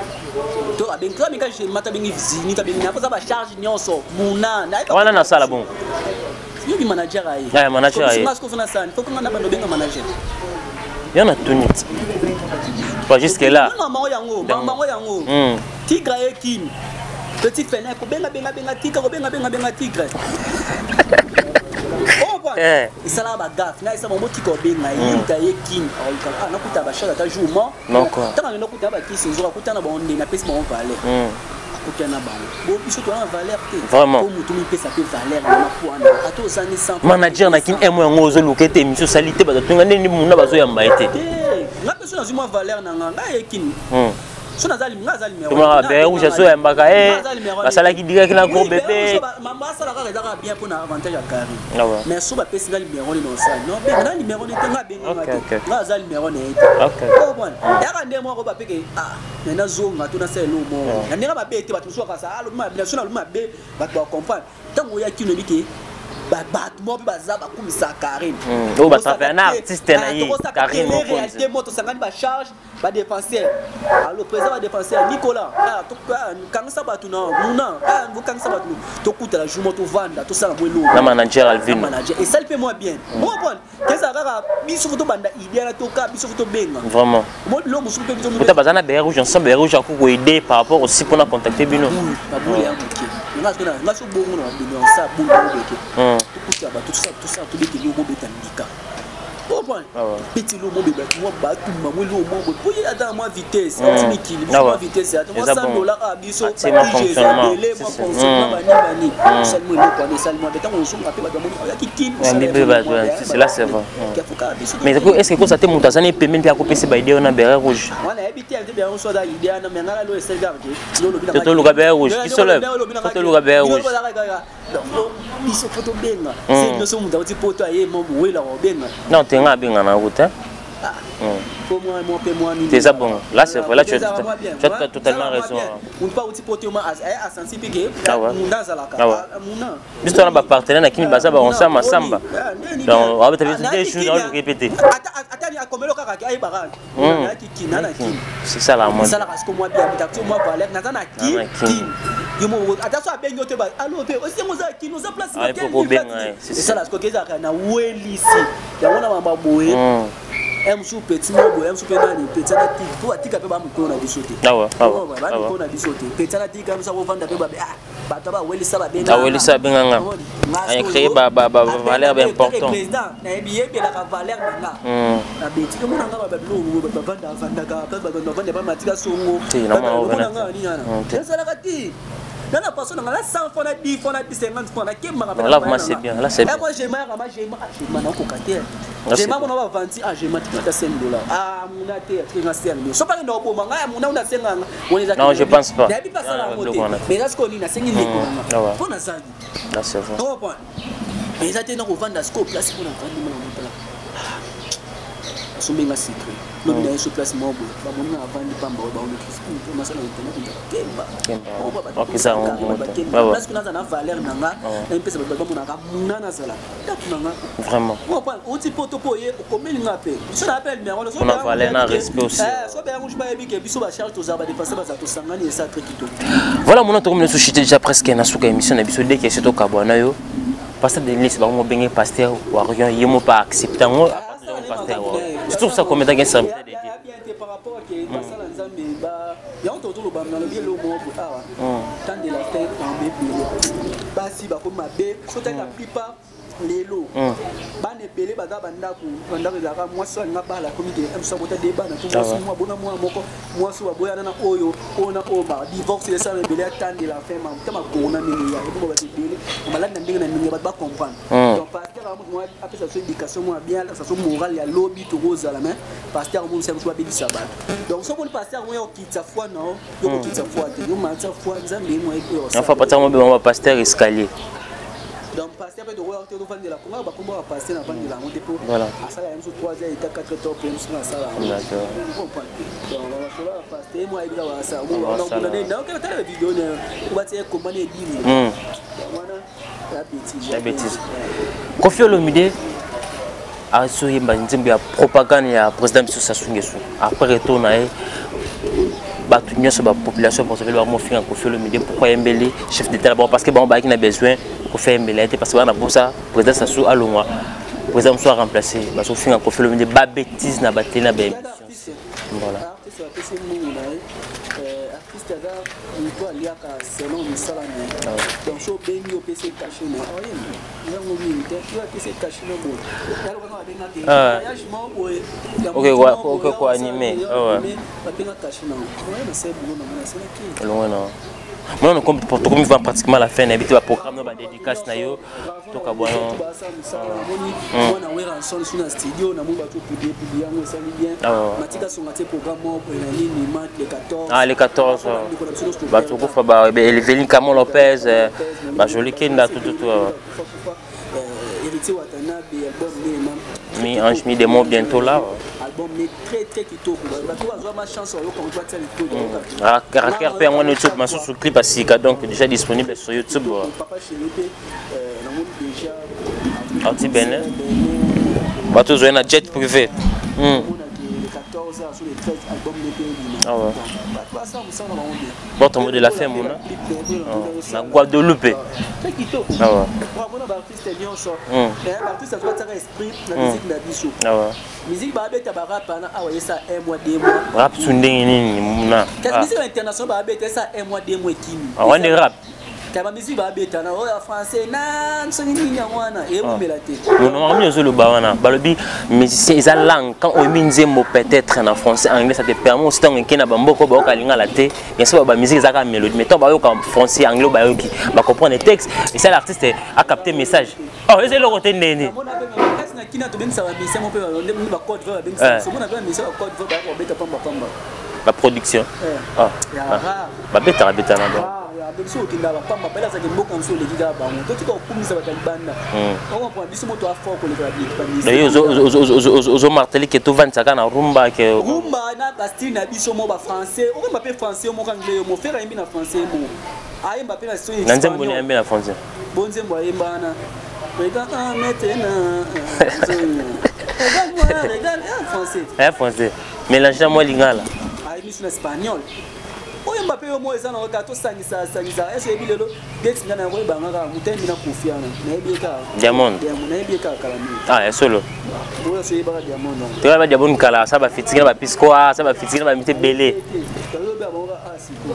to abengi to abengi gema to abengi zini to abengi naposa bacharge nyonso muna. Wana nasala bongo. Yobi manager aye. Eh, manager aye. Nga sikoyo nasani fo konga na bando benga manager. Yo na tuni pas jusque là. Mama yango, mama yango. Tigre aye kini petit fenêtre kobenga benga benga tigre, kobenga benga benga tigre. Esalaka bagafe ngai esa bango tika obenga ye moto aye kini akolukaka nakuta bachage ata jour mo. Moko. Ntango akenda kuta bakisi nzoka akuta na bango nde napesi bango valeur. Akuta na bango bo biso toza na valeur te. Vraiment. Po motu mipesa mpe valeur na mapwana ata ozangi 100. Manager na kini emo yango ozoluka ete émission osali te, bato tunga ndeni Muna bazoyamba ye te. Te, nga mpe so nazwi mwa valeur na nga, ngai aye kini so naza nga aza numéro. Tomonaka Beret Rouge azoyambaka ye, basalaki direct na gros bébé. Mambo asala kaka eza kaka bien mpona avantage ya Carré. Ah ouais. Mais so bapesi nga numéro nini osala non, benga na numéro ne te, nga abenganga te, nga aza numéro na ye te. Comprendre, yaka nde moko bapeke ah mais nazonga to nasala eloko moko na ndenge mabe te. Bato mosusu bakasa alobi mabe na so nalobi mabe, bato bacomprendre. Ntango oyaki noyebi ke bato moko mpe baza bakumisa Karine. Oyo batravaille na artiste na ye Karine Mokonzi. Réalité mo tosangani bacharge badéfenseur, allo président badéfenseur Nicolas, ah, ah, kangisa bato na muna, ah, bokangisa bato, tokutana jour mo tovanda tosala mo eloko na manager Alvin. Na manager esali mpe mwa bien. Comprendre kezala kaka biso fo tobanda idée na toka biso fo tobenga. Vraiment. Mo biloko mosusu mpe biso. Kuta baza na Beret Rouge ensemble, Beret Rouge akoki koaider par rapport aussi mpona contacter bino. Babule ya moke nga soki nga so bongo na babino sa bongo boke. Tokuta bato tosala tosala tobeta eloko bobeta ndika. Comprendre? Ah ouais. Petit lo mo beba mwa batumba mwa lo mo po ye ata mwa vitesse, Mm. ati mikili, biso Ah ouais. mwa vitesse, ata mwa Eza 100 bon. dollars a biso, Atie mwa ba budget eza fonctionnement. ebele, mwa Si, si. fonctionnement Mm. bani bani. Osali mwa eloko wana, esali mwa be ntango ozonga mpe bato bamoni oyaki kini, Ouais, osala mpe eloko bato, mwa ouais, bien, si, si, là, c'est vrai. Kafuka biso Mais est ce que kosa te moto aza na epembeni mpe akopesa baide wana beret rouge? Wana yebi te ate bien so aza idée wana, mais ngala lo esali kaka ke yo olobi na To toluka beret rouge. Biso le- to toluka beret rouge. Biso fo tobenga se nyonso moto auti poto aye mo mowelaka obenga. Non, te nga abenga na route, hein. Po mwa mwa mpe mwa nini. C'est bon. Là, c'est vrai. Là, tu as Ezalaka tout- mwa bien. tu as totalement Ezalaka mwa raison. bien. Moto mpe auti poto ma aye asensi mpe ke Ah ouais. muna azalaka. Ah ouais. Ah, muna Biso wana bapartenaire na kini baza baonsa masamba. Donc, wabeta biso deux jours, on le répéter. Ata akomelo kaka ke ayebaka nayaki kini na kini. C'est ça la moindre. Esalaka siko mwa bien moto atie mwa valeur naza na Na ki kin. kini yo moko ata so abengi yo te ba alo te osengo oza kini oza place Ah, il faut kobenga, eh, c'est ça. esala siko ke ezalaka na welisi yango na mamba boye. Mosusu petit moko boye, mosusu mpe nani petit ana tika po atika mpe bamikolo na biso te. Ah ouais, ah ouais, ah Bamikolo ouais. na biso te, petit ana tika mosu akovanda mpe babe ah bato bawelisa babenga. Awelisa abenganga. A créé ba valeur ba important. Président nayebi yebelaka valeur na nga na beti omonanga babiloko bavanda avandaka place bato bavanda bamatika songo. Te, na mwa Omona ovanda nga te. nini wana Te. ezalaka ti nga na façon na nga na 100 fois na 10 fois na 50 fois nakembaka. Non, là, vraiment, c'est bien. Là, c'est bien. Moi jema ma jema ah jema nakoka te. Là, c'est Jema bien. mona bavanti ah jema tika ta 5 dollars ah muna te atinga 5 millions so pake ndoboma ngai muna una senganga wana eza. Non, je pense pas. Nayebi mpe asala Ah, yango biloko wana te te. mais eza sikoyo nini nasengi ndeko na Ah nga ouais. mpo nazangi. Là, c'est vrai. Comprendre, mais eza te na kovanda sikoyo place mpo na vandi mona motala asombenga secret lobi na ye so place moko boye bamoni na avandi pamba oyo baolokisi masala internet bakemba. Kemba. Ok, eza yango moto. Ouais, ouais. Place kuna aza na valeur na nga Ouais. na mpesa bato bamonaka muna nazala ndako na nga. Vraiment. Comprendre, outi poto mpo oye okomeli nga mpe so na appel numéro. Mpona valeur na respect aussi. So beyango je bayebi ke biso bacharge tozala badepense bazala tosangani esa très kitoko. Voilà, mon tokomi nyonso chute déjà presque na suka émission na biso. Deux questions tokabwa na yo. Pasteur Denis, bango benge pasteur warrior, ye mo pas accepter yango. Pasteur warrior, tu trouves ça combien d'un serviteur de Dieu? Bien te par rapport ke basala nzambe yango tozoloba nalobi eloko moko awa temps de la fin en ebele basi bakomi mabe so tali la plupart lelo bana ebele baza bandako bandako ezalaka mwasi oyo alinga bala akomi ke mosu abota de bana to mwasi mwa bona mwana moko mwasi oyo aboyana na oyo oyo na oyo ba divorce esala ebele ya temps de la fin ta makorona ndenge ya ebongo bato ebele maladi na ndenge na ndenge bato bacomprendre. Donc pasteur amoto mwa apesa so éducation mwa bien, alakisa so morale ya lobi tokozala, mais pasteur amonisa mosu babebisa bato. Donc so omoni pasteur moya okitisa foi na yo, yo kokitisa foi te, yo matisa foi nzambe ye mwa oyo. Enfin, pasteur mo be pasteur escalier. Donc pasteur mpe tokoya te tovandela konga bakombo ya pasteur navandela yango te mpo asala ya mosu 3 heures eta 4 heures mpe mosu asala yango. Comprendre, donc basolo ya pasteur ye mo ayebi kaka basala naokela tala video na obatia ekomba na edini wana ya bêtise. Ya bêtise. Koffi Olomide azoyemba nzembo ya propagande ya président biso Sassou Nguesso. Après retour na ye, bato nyonso bapopulation Brazzaville bamofinga Koffi Olomide pourquoi ayembeli chef d'état na bango, parce que bango bazalaki na besoin Koffi ayembela ye te, parce que baa na posa président Sassou alongwa, président mosusu aremplace. Bazofinga Koffi Olomide babétise na batele na baémission. Voilà. Artiste apesi mbongo na ye, artiste aza moto aliaka selon mosala na ye. Donc so obengi opesi cachet na ye oyemba yango mingi te yo apesi cachet na boye yalokaka babengaka voyage moko boye. Ok, ko animer. Ah ouais. Babenga cachet na oye na se boulot na mona asalaki. Elongo na mona tokomi va pratiquement la fin. Nayebi te baprogramme no badédicace na yo tokabwana. Basala mosala namoni mwana Werrason su na studio namoni bato publie publie yango esali bien. Ah ouais. Matika songa tie programme moko boye na nini mat le 14. Ah, le 14, bato kofa ba Evelyn Camon Lopez, bajoli Kenda tututu. Héritier Watanabe album ne Mi ange mi démon bientôt là. Album ne très très kitoko, bato bazwa ma chance oyoka moto batia litoi. Raker mpe yango na YouTube masusu clip asika, donc déjà disponible sur YouTube. Papa chéri mpe namoni déjà. Anti Benin bato ozwai na jet privé. Omonaki le 14 sur le 13 album ne mpe ebima. Ah ouais. Bato basala mosala na bango bien. Bon, mot de la fin, mona na Guadeloupe. Très kitoko. Ah ouais. Bravo na baartiste nyonso. Baartiste azo batiaka esprit na musique na biso. Ah ouais. Musique babeta barap wana awa esa un mois, 2 mois. Rap su ndenge nini na? Kasi musique international babeta esa un mois, 2 mois ekimi. Ah, wana rap. Ta bamusike babeta na oyo ya français na soki nini yango wana ewumela te. Normalement ozoloba wana balobi musicien eza langue, quand oyembi nzembo peut-être na français, anglais, ça te permet aussi ntango eke na bamboka oyo bayoka lingala te. Bien sûr, bamusique eza kaka mélodie, mais ntango bayoka français, anglais, bayoki, bacomprendre texte, esala artiste acapte message. Oh, eza eloko te ndeni. Na kina tobengisa bamusicien mo mpe bacode d'Ivoire, babengisa biso, mona mpe bamusicien ya Côte d'Ivoire bayaka kobeta pamba pamba. Baproduction babetaka betana donc. Biso okenda bapamba pele azalaki mboka mosu oleki kaka bango, totika kokumisa bato ya libanda. Okomprendre, biso moto afort koleka. Ozomartele ke tovandisaka na rumba ke rumba na bastyle na biso mo bafrançais, oyemba mpe français moko, anglais yo mo frère ayembi na français mo, ayemba mpe na na nzembo ni ayembi na français. Bo nzembo ayemba wana, regarde maintenant, regarde, regarde, français. Eh, français mélange na mwa lingala. Ayembi na espagnol, oyemba mpe yo mo eza na kaka tosangisa sangisa ese oyebi lelo deti nga na koyebanga kaka moto ayembi na Kofi wana, nayebi ye kaka. Diamond. Nayebi ye kaka kala mingi. Ah, ya solo. Oyo so oyebaka Diamond wana. Toyeba Diamond kala, asa bafitiki na bapisco, asa bafitiki na bamite ebele. Toyobi bango kaka siko,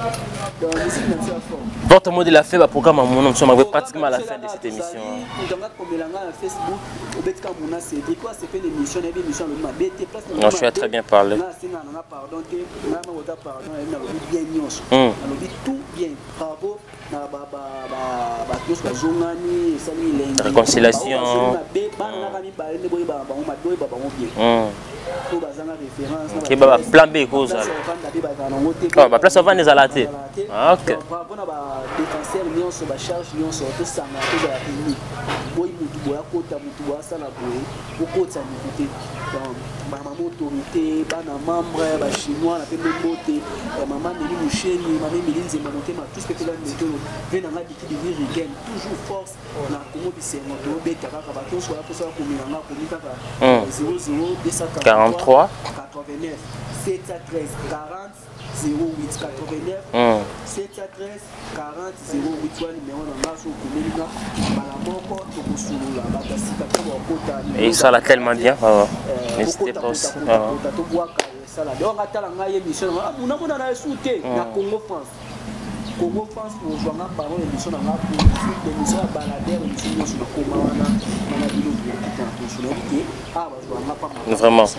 donc musique na biso ya fort. Votre mot de la fin, programme à mon nom, nous sommes arrivés pratiquement à la fin de cette émission. Moto komela nga na Facebook, obetika mona Cédric oyo asepeli émission, nayebi émission alobi mabe te place. Non, je suis très bien parlé. Nga asenga nanga pardon te, nga makota pardon, nayebi nalobi bien nyonso, nalobi tout bien, bravo na bato nyonso bazongani, esali elengi. Réconciliation. Mabe bana naka mibale nde boyeba bango mabe, boyeba bango bien po bazanga référence. Ke ba plan B ekozala. Mpe bazala nango te. Baplace avanda ezala te. Ok. Bravo na badéfenseur nyonso, bacharge nyonso, tosanga, tozala uni. Boyi mutu boye akota, mutu boye asala boye, okotisa mutu te. Donc bamama autorité, bana membre, bachinois na mpe mbote, mama Neli Musheni, mama Emili Nzemba Motema, tous mpe tela metolo ve nanga diki divi rigen, toujours force na Kongo bisengo, tobeta kaka. Bato nyonso baya mposa bakomela nga, akomi kaka 00 243 89 713 40 08 89 713 40 08 wana numéro na nga. So okomeli nga mbala moko, tokosolola. Bato ya sika mpe bakota. Et ça l'a tellement bien. N'hésitez pas aussi. Tobwaka esala donc nga tala ngai émission na nga, namona na esu te na Congo France, Congo France ozwanga bango émission na nga, émission ya baladere, émission nyonso nakoma wana mana bino kita toso, nayebi te awa bazwanga pamba. Vraiment.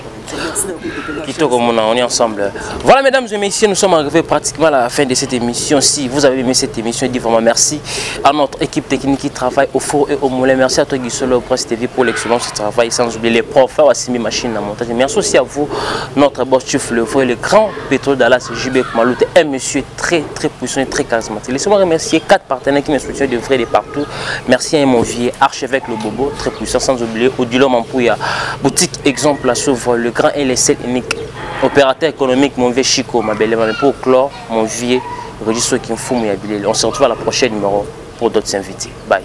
Kitoko Mona, on est ensemble. Voilà, mesdames et messieurs, nous sommes arrivés pratiquement à la fin de cette émission. Si vous avez aimé cette émission, dites vraiment merci à notre équipe technique qui travaille au four et au moulin. Merci à toi, Guy Presse TV, pour l'excellence du travail. Sans oublier les profs, Wassimi Machine à montage. Merci aussi à vous, notre boss Tuf le vrai, le grand Pétro Dallas, JB Maloute, un monsieur très très puissant et très charismatique. Laissez-moi remercier quatre partenaires qui me soutiennent de vrai de partout. Merci à mon vieux archevêque le Bobo, très puissant, sans oublier Odilo Mampouya, boutique exemple à suivre, le grand et le seul unique opérateur économique, mon vieux Chico, ma belle maman, pour clore, mon vieux Régis Kimfumu Yabilele. On se retrouve à la prochaine numéro pour d'autres invités. Bye.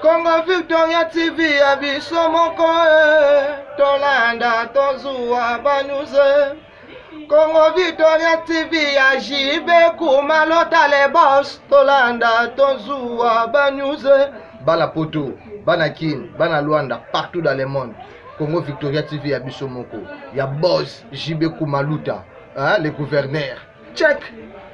Congo Victoria TV ya biso moko, tolanda, tozuwa banews. Congo Victoria TV ya JB Kumalota le boss, tolanda, tozuwa banews. Bana Poto, bana Kin, bana Luanda, partout dans le monde, Congo Victoria TV ya biso moko ya boss JB Kumaluta, hein, le gouverneur check.